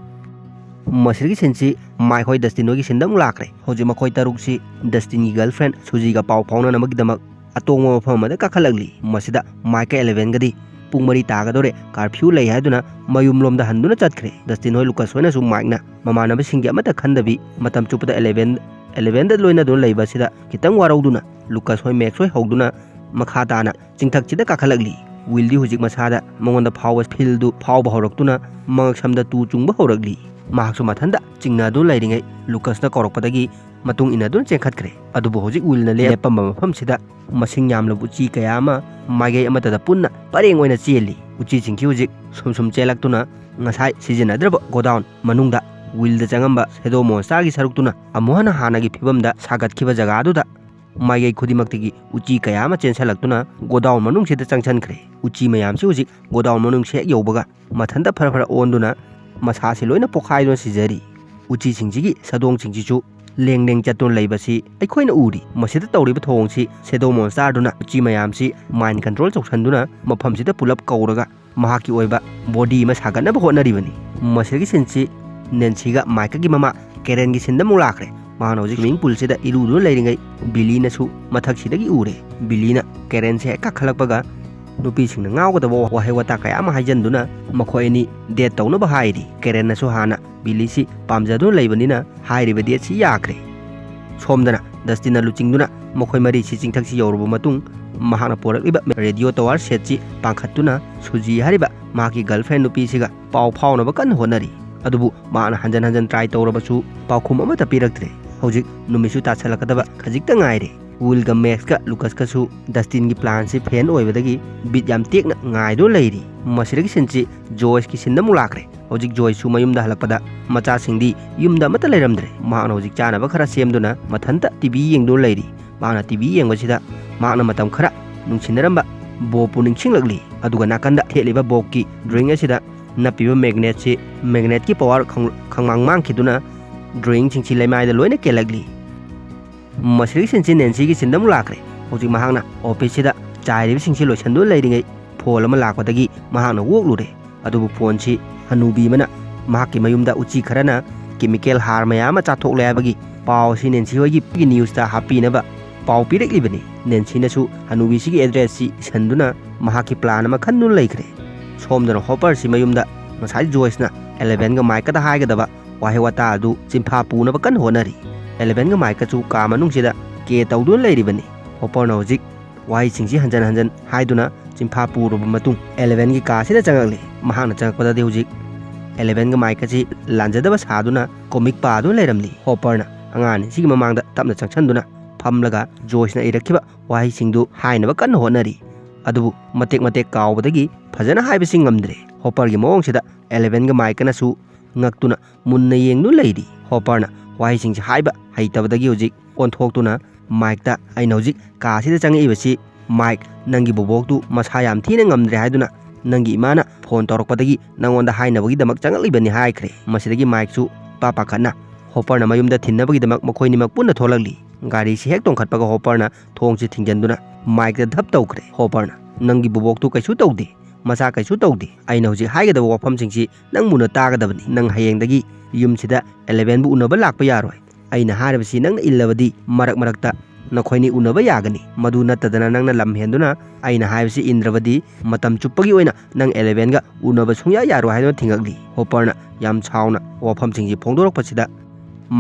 ꯃꯁꯤꯗꯒꯤ ꯁꯤꯟꯁꯤ ꯃꯥꯏꯛ ꯍꯣꯏ ꯗꯁꯇꯤꯟ ꯍꯣꯏꯒꯤ ꯁꯤꯟꯗ ꯑꯃꯨꯛ ꯂꯥꯛꯈ꯭ꯔꯦ꯫ ꯍꯧꯖꯤꯛ ꯃꯈꯣꯏ ꯇꯔꯨꯛꯁꯤ ꯗꯁꯇꯤꯟꯒꯤ ꯒꯔꯜꯐ꯭ꯔꯦꯟ ꯁꯨꯖꯤꯒ ꯄꯥꯎ ꯐꯥꯎꯅꯅꯕꯒꯤꯗꯃꯛ ꯑꯇꯣꯡꯕ ꯃꯐꯝ ꯑꯃꯗ ꯀꯥꯈꯠꯂꯛꯂꯤ꯫ ꯃꯁꯤꯗ ꯃꯥꯏꯛꯀ ꯑꯦꯂꯦꯚꯦꯟꯒꯗꯤ ꯄꯨꯡ ꯃꯔꯤ ꯇꯥꯒꯗꯧꯔꯦ, ꯀꯥꯔꯐ꯭ꯌꯨ ꯂꯩ ꯍꯥꯏꯗꯨꯅ ꯃꯌꯨꯝꯂꯣꯝꯗ ꯍꯟꯗꯨꯅ ꯆꯠꯈ꯭ꯔꯦ꯫ ꯗꯁꯇꯤꯟ ꯍꯣꯏ ꯂꯨꯀꯁ ꯍꯣꯏꯅꯁꯨ ꯃꯥꯏꯛꯅ ꯃꯃꯥꯟꯅꯕꯁꯤꯡꯒꯤ ꯑꯃꯠꯇ ꯈꯟꯗꯕꯤ ꯃꯇꯝ ꯆꯨꯞꯄꯗ ꯑꯦꯂꯦꯚꯦꯟ, ꯑꯦꯂꯦꯚꯦꯟꯗ ꯂꯣꯏꯅꯗꯨꯅ ꯂꯩꯕ ꯑꯁꯤꯗ ꯈꯤꯇꯪ ꯋꯥꯔꯧꯗꯨꯅ ꯂꯨꯀꯁ ꯍꯣꯏ ꯃꯦꯛꯁ ꯍꯣꯏ ꯍꯧꯗꯨꯅ ꯃꯈꯥ ꯇꯥꯅ ꯆꯤꯡꯊꯛꯁꯤꯗ ꯀꯥꯈꯠꯂꯛꯂꯤ꯫ ꯋꯤꯜꯗꯤ ꯍꯧꯖꯤꯛ ꯃꯁꯥꯗ ꯃꯉꯣꯟꯗ ꯐꯥꯎꯕ ꯐꯤꯜꯗꯨ ꯐꯥꯎꯕ ꯍꯧꯔꯛꯇꯨꯅ ꯃꯉꯛꯁꯝꯗ ꯇꯨ ꯆꯨꯡꯕ ꯍꯧꯔꯛꯂꯤ꯫ ꯃꯍꯥꯛꯁꯨ ꯃꯊꯟꯇ ꯆꯤꯡꯅꯗꯨꯅ ꯂꯩꯔꯤꯉꯩ ꯂꯨꯀꯁꯅ ꯀꯧꯔꯛꯄꯗꯒꯤ ꯃꯇꯨꯡ ꯏꯟꯅꯗꯨꯅ ꯆꯦꯟꯈꯠꯈ꯭ꯔꯦ꯫ ꯑꯗꯨꯕꯨ ꯍꯧꯖꯤꯛ ꯋꯤꯜꯅ ꯂꯦꯞꯄꯝꯕ ꯃꯐꯝꯁꯤꯗ ꯃꯁꯤꯡ ꯌꯥꯝꯂꯕ ꯎꯆꯤ ꯀꯌꯥ ꯑꯃ ꯃꯥꯏꯀꯩ ꯑꯃꯠꯇꯗ ꯄꯨꯟꯅ ꯄꯔꯦꯡ ꯑꯣꯏꯅ ꯆꯦꯜꯂꯤ꯫ ꯎꯆꯤꯁꯤꯡꯁꯤ ꯍꯧꯖꯤꯛ ꯁꯨꯝ ꯁꯨꯝ ꯆꯦꯜꯂꯛꯇꯨꯅ ꯉꯁꯥꯏ ꯁꯤꯖꯤꯟꯅꯗ꯭ꯔꯕ ꯒꯣꯗꯥꯎꯟ ꯃꯅꯨꯡꯗ ꯋꯤꯜꯗ ꯆꯪꯉꯝꯕ ꯁꯦꯗꯣ ꯃꯣꯟꯁꯇꯥꯔꯒꯤ ꯁꯔꯨꯛꯇꯨꯅ ꯑꯃꯨꯛ ꯍꯟꯅ ꯍꯥꯟꯅꯒꯤ ꯐꯤꯕꯝꯗ ꯁꯥꯒꯠꯈꯤꯕ ꯖꯒꯥꯗꯨꯗ ꯃꯥꯏꯀꯩ ꯈꯨꯗꯤꯡꯃꯛꯇꯒꯤ ꯎꯆꯤ ꯀꯌꯥ ꯑꯃ ꯆꯦꯟꯁꯜꯂꯛꯇꯨꯅ ꯒꯣꯗꯥꯎꯟ ꯃꯅꯨꯡꯁꯤꯗ ꯆꯪꯁꯟꯈ꯭ꯔꯦ꯫ ꯎꯆꯤ ꯃꯌꯥꯝꯁꯤ ꯍꯧꯖꯤꯛ ꯒꯣꯗꯥꯎꯟ ꯃꯅꯨꯡꯁꯤ ꯍꯦꯛ ꯌꯧꯕꯒ ꯃꯊꯟꯇ ꯐꯔ ꯐꯔ ꯑꯣꯟꯗꯨꯅ ꯃꯁꯥꯁꯤ ꯂꯣꯏꯅ ꯄꯣꯛꯈꯥꯏꯗꯨꯅ ꯁꯤꯖꯔꯤ꯫ ꯎꯆꯤꯁꯤꯡꯁꯤꯒꯤ ꯁꯥꯗꯣꯡꯁꯤꯡꯁꯤꯁꯨ ꯂꯦꯡ ꯂꯦꯡ ꯆꯠꯇꯨꯅ ꯂꯩꯕꯁꯤ ꯑꯩꯈꯣꯏꯅ ꯎꯔꯤ꯫ ꯃꯁꯤꯗ ꯇꯧꯔꯤꯕ ꯊꯧꯑꯣꯡꯁꯤ ꯁꯦꯗꯣ ꯃꯣꯟꯁꯇꯥꯔꯗꯨꯅ ꯎꯆꯤ ꯃꯌꯥꯝꯁꯤ ꯃꯥꯏꯟ ꯀꯟꯇ꯭ꯔꯣꯜ ꯇꯧꯁꯟꯗꯨꯅ ꯃꯐꯝꯁꯤꯗ ꯄꯨꯂꯞ ꯀꯧꯔꯒ ꯃꯍꯥꯛꯀꯤ ꯑꯣꯏꯕ ꯕꯣꯗꯤ ꯑꯃ ꯁꯥꯒꯠꯅꯕ ꯍꯣꯠꯅꯔꯤꯕꯅꯤ꯫ ꯃꯁꯤꯒꯤ ꯁꯤꯟꯁꯤ ꯅꯦꯟꯁꯤꯒ ꯃꯥꯏꯀꯒꯤ ꯃꯃꯥ ꯀꯦꯔꯦꯟꯒꯤ ꯁꯤꯟꯗ ꯑꯃꯨꯛ ꯂꯥꯛꯈ꯭ꯔꯦ꯫ ꯃꯍꯥꯛꯅ ꯍꯧꯖꯤꯛ ꯁ꯭ꯋꯤꯃꯤꯡ ꯄꯨꯜꯁꯤꯗ ꯏꯔꯨꯗꯨꯅ ꯂꯩꯔꯤꯉꯩ ꯕꯤꯂꯤꯅꯁꯨ ꯃꯊꯛꯁꯤꯗꯒꯤ ꯎꯔꯦ꯫ ꯕꯤꯂꯤꯅ ꯀꯦꯔꯦꯟꯁꯦ ꯍꯦꯛ ꯀꯥꯈꯠꯂꯛꯄꯒ ꯅꯨꯄꯤꯁꯤꯡꯅ ꯉꯥꯎꯒꯗꯕ ꯋꯥꯍꯩ ꯋꯥꯇꯥ ꯀꯌꯥ ꯑꯃ ꯍꯥꯏꯖꯟꯗꯨꯅ ꯃꯈꯣꯏ ꯑꯅꯤ ꯗꯦꯠ ꯇꯧꯅꯕ ꯍꯥꯏꯔꯤ꯫ ꯀꯦꯔꯦꯟꯅꯁꯨ ꯍꯥꯟꯅ ꯕꯤꯂꯤꯁꯤ ꯄꯥꯝꯖꯗꯨꯅ ꯂꯩꯕꯅꯤꯅ ꯍꯥꯏꯔꯤꯕ ꯗꯦꯠꯁꯤ ꯌꯥꯈ꯭ꯔꯦ꯫ ꯁꯣꯝꯗꯅ ꯗꯁꯇꯤꯟꯅ ꯂꯨꯆꯤꯡꯗꯨꯅ ꯃꯈꯣꯏ ꯃꯔꯤꯁꯤ ꯆꯤꯡꯊꯛꯁꯤ ꯌꯧꯔꯕ ꯃꯇꯨꯡ ꯃꯍꯥꯛꯅ ꯄꯣꯔꯛꯂꯤꯕ ꯔꯦꯗꯤꯑꯣ ꯇꯋꯥꯔ ꯁꯦꯠꯁꯤ ꯄꯥꯡꯈꯠꯇꯨꯅ ꯁꯨꯖꯤ ꯍꯥꯏꯔꯤꯕ ꯃꯍꯥꯛꯀꯤ ꯒꯔꯜꯐ꯭ꯔꯦꯟ ꯅꯨꯄꯤꯁꯤꯒ ꯄꯥꯎ ꯐꯥꯎꯅꯕ ꯀꯟꯅ ꯍꯣꯠꯅꯔꯤ꯫ ꯑꯗꯨꯕꯨ ꯃꯍꯥꯛꯅ ꯍꯟꯖꯟ ꯍꯟꯖꯟ ꯇ꯭ꯔꯥꯏ ꯇꯧꯔꯕꯁꯨ ꯄꯥꯎꯈꯨꯝ ꯑꯃꯠꯇ ꯄꯤꯔꯛꯇ꯭ꯔꯦ꯫ ꯍꯧꯖꯤꯛ ꯅꯨꯃꯤꯠꯁꯨ ꯇꯥꯁꯜꯂꯛꯀꯗꯕ ꯈꯖꯤꯛꯇ ꯉꯥꯏꯔꯦ꯫ ꯋꯤꯜꯒ ꯃꯦꯛꯁꯀ ꯂꯨꯀꯁꯀꯁꯨ ꯗꯁꯇꯤꯟꯒꯤ ꯄ꯭ꯂꯥꯟꯁꯤ ꯐꯦꯟ ꯑꯣꯏꯕꯗꯒꯤ ꯕꯤꯠ ꯌꯥꯝ ꯇꯦꯛꯅ ꯉꯥꯏꯗꯨꯅ ꯂꯩꯔꯤ꯫ ꯃꯁꯤꯗꯒꯤ ꯁꯤꯟꯁꯤ ꯖꯣꯏꯁꯀꯤ ꯁꯤꯟꯗ ꯑꯃꯨꯛ ꯂꯥꯛꯈ꯭ꯔꯦ꯫ ꯍꯧꯖꯤꯛ ꯖꯣꯏꯁꯁꯨ ꯃꯌꯨꯝꯗ ꯍꯜꯂꯛꯄꯗ ꯃꯆꯥꯁꯤꯡꯗꯤ ꯌꯨꯝꯗ ꯑꯃꯠꯇ ꯂꯩꯔꯝꯗ꯭ꯔꯦ꯫ ꯃꯍꯥꯛꯅ ꯍꯧꯖꯤꯛ ꯆꯥꯅꯕ ꯈꯔ ꯁꯦꯝꯗꯨꯅ ꯃꯊꯟꯇ ꯇꯤ ꯚꯤ ꯌꯦꯡꯗꯨꯅ ꯂꯩꯔꯤ꯫ ꯃꯍꯥꯛꯅ ꯇꯤ ꯚꯤ ꯌꯦꯡꯕꯁꯤꯗ ꯃꯍꯥꯛꯅ ꯃꯇꯝ ꯈꯔ ꯅꯨꯡꯁꯤꯅꯔꯝꯕ ꯕꯣꯕꯄꯨ ꯅꯤꯡꯁꯤꯡꯂꯛꯂꯤ꯫ ꯑꯗꯨꯒ ꯅꯥꯀꯟꯗ ꯊꯦꯠꯂꯤꯕ ꯕꯣꯕꯀꯤ ꯗ꯭ꯔꯣꯌꯤꯡ ꯑꯁꯤꯗ ꯅꯞꯄꯤꯕ ꯃꯦꯒꯅꯦꯠꯁꯤ, ꯃꯦꯒꯅꯦꯠꯀꯤ ꯄꯋꯥꯔ ꯈꯪ-, ꯈꯪꯃꯥꯡ ꯃꯥꯡꯈꯤꯗꯨꯅ ꯗ꯭ꯔꯣꯌꯤꯡꯁꯤꯡꯁꯤ ꯂꯩꯃꯥꯏꯗ ꯂꯣꯏꯅ ꯀꯦꯜꯂꯛꯂꯤ꯫ ꯃꯁꯤꯗꯒꯤ ꯁꯤꯟꯁꯤ ꯅꯦꯟꯁꯤꯒꯤ ꯁꯤꯟꯗ ꯑꯃꯨꯛ ꯂꯥꯛꯈ꯭ꯔꯦ꯫ ꯍꯧꯖꯤꯛ ꯃꯍꯥꯛꯅ ꯑꯣꯐꯤꯁꯁꯤꯗ ꯆꯥꯏꯔꯤꯕꯁꯤꯡꯁꯤ ꯂꯣꯏꯁꯤꯟꯗꯨꯅ ꯂꯩꯔꯤꯉꯩ ꯐꯣꯟ ꯑꯃ ꯂꯥꯛꯄꯗꯒꯤ ꯃꯍꯥꯛꯅ ꯑꯣꯛꯂꯨꯔꯦ꯫ ꯑꯗꯨꯕꯨ ꯐꯣꯟꯁꯤ ꯍꯅꯨꯕꯤ ꯑꯃꯅ ꯃꯍꯥꯛꯀꯤ ꯃꯌꯨꯝꯗ ꯎꯆꯤ ꯈꯔꯅ ꯀꯦꯃꯤꯀꯦꯜ ꯍꯥꯔ ꯃꯌꯥꯝ ꯑꯃ ꯆꯥꯊꯣꯛꯂꯦ ꯍꯥꯏꯕꯒꯤ ꯄꯥꯎ ꯑꯁꯤ ꯅꯦꯟꯁꯤ ꯍꯣꯏꯒꯤ ꯅ꯭ꯌꯨꯁꯇ ꯍꯥꯞꯄꯤꯅꯕ ꯄꯥꯎ ꯄꯤꯔꯛꯂꯤꯕꯅꯤ꯫ ꯅꯦꯟꯁꯤꯅꯁꯨ ꯍꯅꯨꯕꯤꯁꯤꯒꯤ ꯑꯦꯗ꯭ꯔꯦꯁꯁꯤ ꯏꯁꯟꯗꯨꯅ ꯃꯍꯥꯛꯀꯤ ꯄ꯭ꯂꯥꯟ ꯑꯃ ꯈꯟꯗꯨꯅ ꯂꯩꯈ꯭ꯔꯦ꯫ ꯁꯣꯝꯗꯅ ꯍꯣꯄꯔꯁꯤ ꯃꯌꯨꯝꯗ ꯉꯁꯥꯏ ꯖꯣꯏꯁꯅ ꯑꯦꯂꯦꯚꯦꯟꯒ ꯃꯥꯏꯛꯀꯗ ꯍꯥꯏꯒꯗꯕ ꯋꯥꯍꯩ ꯋꯥꯇꯥ ꯑꯗꯨ ꯆꯤꯟꯐꯥ ꯄꯨꯅꯕ ꯀꯟꯅ ꯍꯣꯠꯅꯔꯤ꯫ ꯑꯦꯂꯦꯚꯦꯟꯒ ꯃꯥꯏꯛꯀꯁꯨ ꯀꯥ ꯃꯅꯨꯡꯁꯤꯗ ꯀꯦ ꯇꯧꯗꯨꯅ ꯂꯩꯔꯤꯕꯅꯤ꯫ ꯍꯣꯄꯔꯅ ꯍꯧꯖꯤꯛ ꯋꯥꯍꯩꯁꯤꯡꯁꯤ ꯍꯟꯖꯟ ꯍꯟꯖꯟ ꯍꯥꯏꯗꯨꯅ ꯆꯤꯟꯐꯥ ꯄꯨꯔꯕ ꯃꯇꯨꯡ ꯑꯦꯂꯦꯚꯦꯟꯒꯤ ꯀꯥꯁꯤꯗ ꯆꯪꯉꯛꯂꯤ꯫ ꯃꯍꯥꯛꯅ ꯆꯪꯉꯛꯄꯗꯗꯤ ꯍꯧꯖꯤꯛ ꯑꯦꯂꯦꯚꯦꯟꯒ ꯃꯥꯏꯛꯀꯁꯤ ꯂꯥꯟꯖꯗꯕ ꯁꯥꯗꯨꯅ ꯀꯣꯃꯤꯛ ꯄꯥꯗꯨꯅ ꯂꯩꯔꯝꯂꯤ꯫ ꯍꯣꯄꯔꯅ ꯑꯉꯥꯡ ꯑꯅꯤꯁꯤꯒꯤ ꯃꯃꯥꯡꯗ ꯇꯞꯅ ꯆꯪꯁꯟꯗꯨꯅ ꯐꯝꯂꯒ ꯖꯣꯏꯁꯅ ꯏꯔꯛꯈꯤꯕ ꯋꯥꯍꯩꯁꯤꯡꯗꯨ ꯍꯥꯏꯅꯕ ꯀꯟꯅ ꯍꯣꯠꯅꯔꯤ꯫ ꯑꯗꯨꯕꯨ ꯃꯇꯦꯛ ꯃꯇꯦꯛ ꯀꯥꯎꯕꯗꯒꯤ ꯐꯖꯅ ꯍꯥꯏꯕꯁꯤ ꯉꯝꯗ꯭ꯔꯦ꯫ ꯍꯣꯄꯔꯒꯤ ꯃꯑꯣꯡꯁꯤꯗ ꯑꯦꯂꯦꯚꯦꯟꯒ ꯃꯥꯏꯛꯀꯅꯁꯨ ꯉꯛꯇꯨꯅ ꯃꯨꯟꯅ ꯌꯦꯡꯗꯨꯅ ꯂꯩꯔꯤ꯫ ꯍꯣꯄꯔꯅ ꯋꯥꯍꯩꯁꯤꯡꯁꯤ ꯍꯥꯏꯕ ꯍꯩꯇꯕꯗꯒꯤ ꯍꯧꯖꯤꯛ ꯑꯣꯟꯊꯣꯛꯇꯨꯅ ꯃꯥꯏꯛꯇ, "ꯑꯩꯅ ꯍꯧꯖꯤꯛ ꯀꯥꯁꯤꯗ ꯆꯪꯉꯛꯏꯕꯁꯤ, ꯃꯥꯏꯛ, ꯅꯪꯒꯤ ꯕꯣꯕꯣꯛꯇꯨ ꯃꯁꯥ ꯌꯥꯝ ꯊꯤꯅ ꯉꯝꯗ꯭ꯔꯦ ꯍꯥꯏꯗꯨꯅ ꯅꯪꯒꯤ ꯏꯃꯥꯅ ꯐꯣꯟ ꯇꯧꯔꯛꯄꯗꯒꯤ ꯅꯪꯉꯣꯟꯗ ꯍꯥꯏꯅꯕꯒꯤꯗꯃꯛ ꯆꯪꯉꯛꯂꯤꯕꯅꯤ" ꯍꯥꯏꯈ꯭ꯔꯦ꯫ ꯃꯁꯤꯗꯒꯤ ꯃꯥꯏꯛꯁꯨ ꯏꯄꯥ ꯄꯥꯈꯠꯅ ꯍꯣꯄꯔꯅ ꯃꯌꯨꯝꯗ ꯊꯤꯟꯅꯕꯒꯤꯗꯃꯛ ꯃꯈꯣꯏꯅꯤꯃꯛ ꯄꯨꯟꯅ ꯊꯣꯛꯂꯛꯂꯤ꯫ ꯒꯥꯔꯤꯁꯤ ꯍꯦꯛ ꯇꯣꯡꯈꯠꯄꯒ ꯍꯣꯄꯔꯅ ꯊꯣꯡꯁꯤ ꯊꯤꯡꯖꯤꯟꯗꯨꯅ ꯃꯥꯏꯛꯇ ꯙꯞ ꯇꯧꯈ꯭ꯔꯦ꯫ ꯍꯣꯄꯔꯅ, "ꯅꯪꯒꯤ ꯕꯣꯕꯣꯛꯇꯨ ꯀꯩꯁꯨ ꯇꯧꯗꯦ, ꯃꯁꯥ ꯀꯩꯁꯨ ꯇꯧꯗꯦ꯫ ꯑꯩꯅ ꯍꯧꯖꯤꯛ ꯍꯥꯏꯒꯗꯕ ꯋꯥꯐꯝꯁꯤꯡꯁꯤ ꯅꯪ ꯃꯨꯟꯅ ꯇꯥꯒꯗꯕꯅꯤ꯫ ꯅꯪ ꯍꯌꯦꯡꯗꯒꯤ ꯌꯨꯝꯁꯤꯗ ꯑꯦꯂꯦꯚꯦꯟꯕꯨ ꯎꯅꯕ ꯂꯥꯛꯄ ꯌꯥꯔꯣꯏ꯫ ꯑꯩꯅ ꯍꯥꯏꯔꯤꯕꯁꯤ ꯅꯪꯅ ꯏꯜꯂꯕꯗꯤ ꯃꯔꯛ ꯃꯔꯛꯇ ꯅꯈꯣꯏꯅꯤ ꯎꯅꯕ ꯌꯥꯒꯅꯤ꯫ ꯃꯗꯨ ꯅꯠꯇꯗꯅ ꯅꯪꯅ ꯂꯝ ꯍꯦꯟꯗꯨꯅ ꯑꯩꯅ ꯍꯥꯏꯕꯁꯤ ꯏꯟꯗ꯭ꯔꯕꯗꯤ ꯃꯇꯝ ꯆꯨꯞꯄꯒꯤ ꯑꯣꯏꯅ ꯅꯪ ꯑꯦꯂꯦꯚꯦꯟꯒ ꯎꯅꯕ ꯁꯨꯡꯌꯥ ꯌꯥꯔꯣꯏ" ꯍꯥꯏꯗꯨꯅ ꯊꯤꯡꯉꯛꯂꯤ꯫ ꯍꯣꯄꯔꯅ ꯌꯥꯝ ꯁꯥꯎꯅ ꯋꯥꯐꯝꯁꯤꯡꯁꯤ ꯐꯣꯡꯗꯣꯔꯛꯄꯁꯤꯗ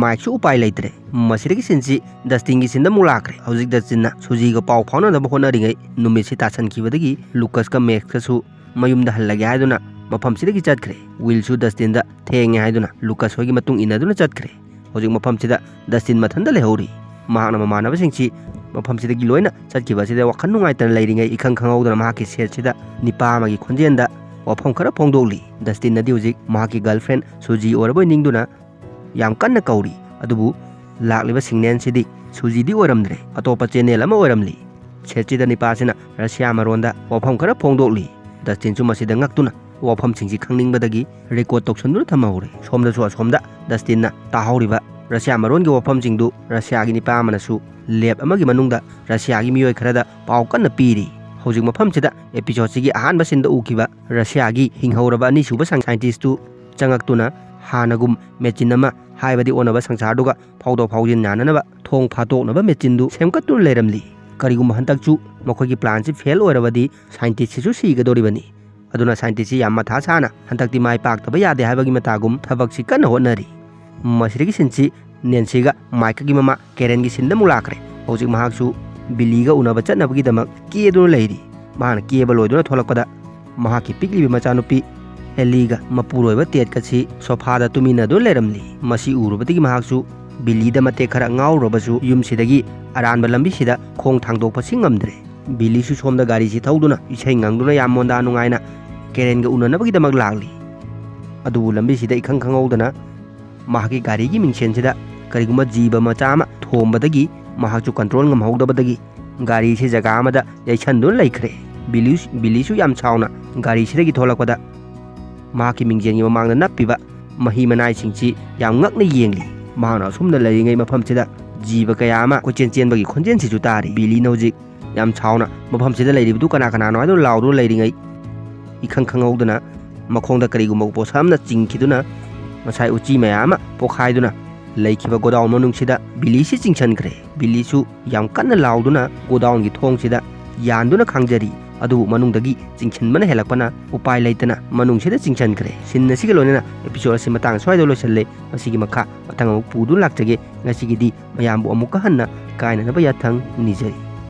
ꯃꯥꯏꯛꯁꯨ ꯎꯄꯥꯏ ꯂꯩꯇ꯭ꯔꯦ꯫ ꯃꯁꯤꯗꯒꯤ ꯁꯤꯟꯁꯤ ꯗꯁꯇꯤꯟꯒꯤ ꯁꯤꯟꯗ ꯑꯃꯨꯛ ꯂꯥꯛꯈ꯭ꯔꯦ꯫ ꯍꯧꯖꯤꯛ ꯗꯁꯇꯤꯟꯅ ꯁꯨꯖꯤꯒ ꯄꯥꯎ ꯐꯥꯎꯅꯅꯕ ꯍꯣꯠꯅꯔꯤꯉꯩ ꯅꯨꯃꯤꯠꯁꯤ ꯇꯥꯁꯟꯈꯤꯕꯗꯒꯤ ꯂꯨꯀꯁꯀ ꯃꯦꯛꯁꯀꯁꯨ ꯃꯌꯨꯝꯗ ꯍꯜꯂꯒꯦ ꯍꯥꯏꯗꯨꯅ ꯃꯐꯝꯁꯤꯗꯒꯤ ꯆꯠꯈ꯭ꯔꯦ꯫ ꯋꯤꯜꯁꯨ ꯗꯁꯇꯤꯟꯗ ꯊꯦꯡꯉꯦ ꯍꯥꯏꯗꯨꯅ ꯂꯨꯀꯁ ꯍꯣꯏꯒꯤ ꯃꯇꯨꯡ ꯏꯟꯅꯗꯨꯅ ꯆꯠꯈ꯭ꯔꯦ꯫ ꯍꯧꯖꯤꯛ ꯃꯐꯝꯁꯤꯗ ꯗꯁꯇꯤꯟ ꯃꯊꯟꯇ ꯂꯩꯍꯧꯔꯤ꯫ ꯃꯍꯥꯛꯅ ꯃꯃꯥꯟꯅꯕꯁꯤꯡꯁꯤ ꯃꯐꯝꯁꯤꯗꯒꯤ ꯂꯣꯏꯅ ꯆꯠꯈꯤꯕ ꯑꯁꯤꯗ ꯋꯥꯈꯜ ꯅꯨꯡꯉꯥꯏꯇꯅ ꯂꯩꯔꯤꯉꯩ, ꯏꯈꯪ ꯈꯪꯍꯧꯗꯅ ꯃꯍꯥꯛꯀꯤ ꯁꯦꯠꯁꯤꯗ ꯅꯤꯄꯥ ꯑꯃꯒꯤ ꯈꯣꯟꯖꯦꯜꯗ ꯋꯥꯐꯝ ꯈꯔ ꯐꯣꯡꯗꯣꯛꯂꯤ꯫ ꯗꯁꯇꯤꯟꯅꯗꯤ ꯍꯧꯖꯤꯛ ꯃꯍꯥꯛꯀꯤ ꯒꯔꯜꯐ꯭ꯔꯦꯟ ꯁꯨꯖꯤ ꯑꯣꯏꯔꯕꯣꯏ ꯅꯤꯡꯗꯨꯅ ꯌꯥꯝ ꯀꯟꯅ ꯀꯧꯔꯤ꯫ ꯑꯗꯨꯕꯨ ꯂꯥꯛꯂꯤꯕ ꯁꯤꯒꯅꯦꯜꯁꯤꯗꯤ ꯁꯨꯖꯤꯗꯤ ꯑꯣꯏꯔꯝꯗ꯭ꯔꯦ, ꯑꯇꯣꯞꯄ ꯆꯦꯅꯦꯜ ꯑꯃ ꯑꯣꯏꯔꯝꯂꯤ꯫ ꯁꯦꯠꯁꯤꯗ ꯅꯤꯄꯥꯁꯤꯅ ꯔꯁꯤꯌꯥ ꯃꯔꯣꯟꯗ ꯋꯥꯐꯝ ꯈꯔ ꯐꯣꯡꯗꯣꯛꯂꯤ꯫ ꯗꯁꯇꯤꯟꯁꯨ ꯃꯁꯤꯗ ꯉꯛꯇꯨꯅ ꯋꯥꯐꯝꯁꯤꯡꯁꯤ ꯈꯪꯅꯤꯡꯕꯗꯒꯤ ꯔꯦꯀꯣꯔꯗ ꯇꯧꯁꯟꯗꯨꯅ ꯊꯝꯍꯧꯔꯦ꯫ ꯁꯣꯝꯗꯁꯨ ꯑꯁꯣꯝꯗ ꯗꯁꯇꯤꯟꯅ ꯇꯥꯍꯧꯔꯤꯕ ꯔꯁꯤꯌꯥ ꯃꯔꯣꯟꯒꯤ ꯋꯥꯐꯝꯁꯤꯡꯗꯨ ꯔꯁꯤꯌꯥꯒꯤ ꯅꯤꯄꯥ ꯑꯃꯅꯁꯨ ꯂꯦꯞ ꯑꯃꯒꯤ ꯃꯅꯨꯡꯗ ꯔꯁꯤꯌꯥꯒꯤ ꯃꯤꯑꯣꯏ ꯈꯔꯗ ꯄꯥꯎ ꯀꯟꯅ ꯄꯤꯔꯤ꯫ ꯍꯧꯖꯤꯛ ꯃꯐꯝꯁꯤꯗ ꯑꯦꯄꯤꯁꯣꯗꯁꯤꯒꯤ ꯑꯍꯥꯟꯕ ꯁꯤꯟꯗ ꯎꯈꯤꯕ ꯔꯁꯤꯌꯥꯒꯤ ꯍꯤꯡꯍꯧꯔꯕ ꯑꯅꯤꯁꯨꯕ ꯁꯥꯏꯟꯇꯤꯁꯇꯨ ꯆꯪꯉꯛꯇꯨꯅ ꯍꯥꯟꯅꯒꯨꯝ ꯃꯦꯆꯤꯟ ꯑꯃ, ꯍꯥꯏꯕꯗꯤ ꯑꯣꯟꯅꯕ ꯁꯪꯁꯥꯔꯗꯨꯒ ꯐꯥꯎꯗꯣꯛ ꯐꯥꯎꯖꯤꯟ ꯌꯥꯅꯅꯕ ꯊꯣꯡ ꯐꯥꯠꯇꯣꯛꯅꯕ ꯃꯦꯆꯤꯟꯗꯨ ꯁꯦꯝꯒꯠꯇꯨꯅ ꯂꯩꯔꯝꯂꯤ꯫ ꯀꯔꯤꯒꯨꯝꯕ ꯍꯟꯗꯛꯁꯨ ꯃꯈꯣꯏꯒꯤ ꯄ꯭ꯂꯥꯟꯁꯤ ꯐꯦꯜ ꯑꯣꯏꯔꯕꯗꯤ ꯁꯥꯏꯟꯇꯤꯁꯁꯤꯁꯨ ꯁꯤꯒꯗꯧꯔꯤꯕꯅꯤ꯫ ꯑꯗꯨꯅ ꯁꯥꯏꯟꯇꯤꯁꯁꯤ ꯌꯥꯝ ꯃꯊꯥ ꯁꯥꯅ ꯍꯟꯗꯛꯇꯤ ꯃꯥꯏ ꯄꯥꯛꯇꯕ ꯌꯥꯗꯦ ꯍꯥꯏꯕꯒꯤ ꯃꯇꯥꯒꯨꯝ ꯊꯕꯛꯁꯤ ꯀꯟꯅ ꯍꯣꯠꯅꯔꯤ꯫ ꯃꯁꯤꯗꯒꯤ ꯁꯤꯟꯁꯤ ꯅꯦꯟꯁꯤꯒ ꯃꯥꯏꯛꯀꯒꯤ ꯃꯃꯥ ꯀꯦꯔꯦꯟꯒꯤ ꯁꯤꯟꯗ ꯑꯃꯨꯛ ꯂꯥꯛꯈ꯭ꯔꯦ꯫ ꯍꯧꯖꯤꯛ ꯃꯍꯥꯛꯁꯨ ꯕꯤꯂꯤꯒ ꯎꯅꯕ ꯆꯠꯅꯕꯒꯤꯗꯃꯛ ꯀꯦꯗꯨꯅ ꯂꯩꯔꯤ꯫ ꯃꯍꯥꯛꯅ ꯀꯦꯕ ꯂꯣꯏꯗꯨꯅ ꯊꯣꯛꯂꯛꯄꯗ ꯃꯍꯥꯛꯀꯤ ꯄꯤꯛꯂꯤꯕ ꯃꯆꯥꯅꯨꯄꯤ ꯑꯦꯂꯤꯒ ꯃꯄꯨꯔꯣꯏꯕ ꯇꯦꯠꯀꯁꯤ ꯁꯣꯐꯥꯗ ꯇꯨꯃꯤꯟꯅꯗꯨꯅ ꯂꯩꯔꯝꯂꯤ꯫ ꯃꯁꯤ ꯎꯔꯨꯕꯗꯒꯤ ꯃꯍꯥꯛꯁꯨ ꯕꯤꯂꯤꯗ ꯃꯇꯦꯛ ꯈꯔ ꯉꯥꯎꯔꯨꯔꯕꯁꯨ ꯌꯨꯝꯁꯤꯗꯒꯤ ꯑꯔꯥꯟꯕ ꯂꯝꯕꯤꯁꯤꯗ ꯈꯣꯡ ꯊꯥꯡꯗꯣꯛꯄꯁꯤ ꯉꯝꯗ꯭ꯔꯦ꯫ ꯕꯤꯂꯤꯁꯨ ꯁꯣꯝꯗ ꯒꯥꯔꯤꯁꯤ ꯊꯧꯗꯨꯅ ꯏꯁꯩ ꯉꯪꯗꯨꯅ ꯌꯥꯝ ꯃꯣꯟꯗꯥ ꯅꯨꯡꯉꯥꯏꯅ ꯀꯦꯔꯦꯟꯒ ꯎꯅꯅꯕꯒꯤꯗꯃꯛ ꯂꯥꯛꯂꯤ꯫ ꯑꯗꯨꯕꯨ ꯂꯝꯕꯤꯁꯤꯗ ꯏꯈꯪ ꯈꯪꯍꯧꯗꯅ ꯃꯍꯥꯛꯀꯤ ꯒꯥꯔꯤꯒꯤ ꯃꯤꯡꯁꯦꯟꯁꯤꯗ ꯀꯔꯤꯒꯨꯝꯕ ꯖꯤꯕ ꯃꯆꯥ ꯑꯃ ꯊꯣꯝꯕꯗꯒꯤ ꯃꯍꯥꯛꯁꯨ ꯀꯟꯇ꯭ꯔꯣꯜ ꯉꯝꯍꯧꯗꯕꯗꯒꯤ ꯒꯥꯔꯤꯁꯤ ꯖꯒꯥ ꯑꯃꯗ ꯌꯩꯁꯟꯗꯨꯅ ꯂꯩꯈ꯭ꯔꯦ꯫ ꯕꯤꯂꯤꯁ-, ꯕꯤꯂꯤꯁꯨ ꯌꯥꯝ ꯁꯥꯎꯅ ꯒꯥꯔꯤꯁꯤꯗꯒꯤ ꯊꯣꯛꯂꯛꯄꯗ ꯃꯍꯥꯛꯀꯤ ꯃꯤꯡꯖꯦꯜꯒꯤ ꯃꯃꯥꯡꯗ ꯅꯞꯄꯤꯕ ꯃꯍꯤ ꯃꯅꯥꯏꯁꯤꯡꯁꯤ ꯌꯥꯝ ꯉꯛꯅ ꯌꯦꯡꯂꯤ꯫ ꯃꯍꯥꯛꯅ ꯑꯁꯨꯝꯅ ꯂꯩꯔꯤꯉꯩ ꯃꯐꯝꯁꯤꯗ ꯖꯤꯕ ꯀꯌꯥ ꯑꯃ ꯀꯣꯏꯆꯦꯟ ꯆꯦꯟꯕꯒꯤ ꯈꯣꯟꯖꯦꯜꯁꯤꯁꯨ ꯇꯥꯔꯤ꯫ ꯕꯤꯂꯤꯅ ꯍꯧꯖꯤꯛ ꯌꯥꯝ ꯁꯥꯎꯅ ꯃꯐꯝꯁꯤꯗ ꯂꯩꯔꯤꯕꯗꯨ ꯀꯅꯥ ꯀꯅꯥꯅꯣ ꯍꯥꯏꯗꯨꯅ ꯂꯥꯎꯗꯨꯅ ꯂꯩꯔꯤꯉꯩ, ꯏꯈꯪ ꯈꯪꯍꯧꯗꯅ ꯃꯈꯣꯡꯗ ꯀꯔꯤꯒꯨꯝꯕ ꯄꯣꯠꯁꯛ ꯑꯃꯅ ꯆꯤꯡꯈꯤꯗꯨꯅ ꯉꯁꯥꯏ ꯎꯆꯤ ꯃꯌꯥꯝ ꯑꯃ ꯄꯣꯈꯥꯏꯗꯨꯅ ꯂꯩꯈꯤꯕ ꯒꯣꯗꯥꯎꯟ ꯃꯅꯨꯡꯁꯤꯗ ꯕꯤꯂꯤꯁꯤ ꯆꯤꯡꯁꯤꯟꯈ꯭ꯔꯦ꯫ ꯕꯤꯂꯤꯁꯨ ꯌꯥꯝ ꯀꯟꯅ ꯂꯥꯎꯗꯨꯅ ꯒꯣꯗꯥꯎꯟꯒꯤ ꯊꯣꯡꯁꯤꯗ ꯌꯥꯟꯗꯨꯅ ꯈꯥꯡꯖꯔꯤ꯫ ꯑꯗꯨꯕꯨ ꯃꯅꯨꯡꯗꯒꯤ ꯆꯤꯡꯁꯤꯟꯕꯅ ꯍꯦꯜꯂꯛꯄꯅ ꯎꯄꯥꯏ ꯂꯩꯇꯅ ꯃꯅꯨꯡꯁꯤꯗ ꯆꯤꯡꯁꯤꯟꯈ꯭ꯔꯦ꯫ ꯁꯤꯟ ꯑꯁꯤꯒ ꯂꯣꯏꯅꯅ ꯑꯦꯄꯤꯁꯣꯗ ꯑꯁꯤ ꯃꯇꯥꯡ ꯑꯁ꯭ꯋꯥꯏꯗ ꯂꯣꯏꯁꯤꯜꯂꯦ꯫ ꯃꯁꯤꯒꯤ ꯃꯈꯥ ꯃꯊꯪ ꯑꯃꯨꯛ ꯄꯨꯗꯨꯅ ꯂꯥꯛꯆꯒꯦ꯫ ꯉꯁꯤꯒꯤꯗꯤ ꯃꯌꯥꯝꯕꯨ ꯑꯃꯨꯛꯀ ꯍꯟꯅ ꯀꯥꯏꯅꯅꯕ ꯌꯥꯊꯪ ꯅꯤꯖꯔꯤ꯫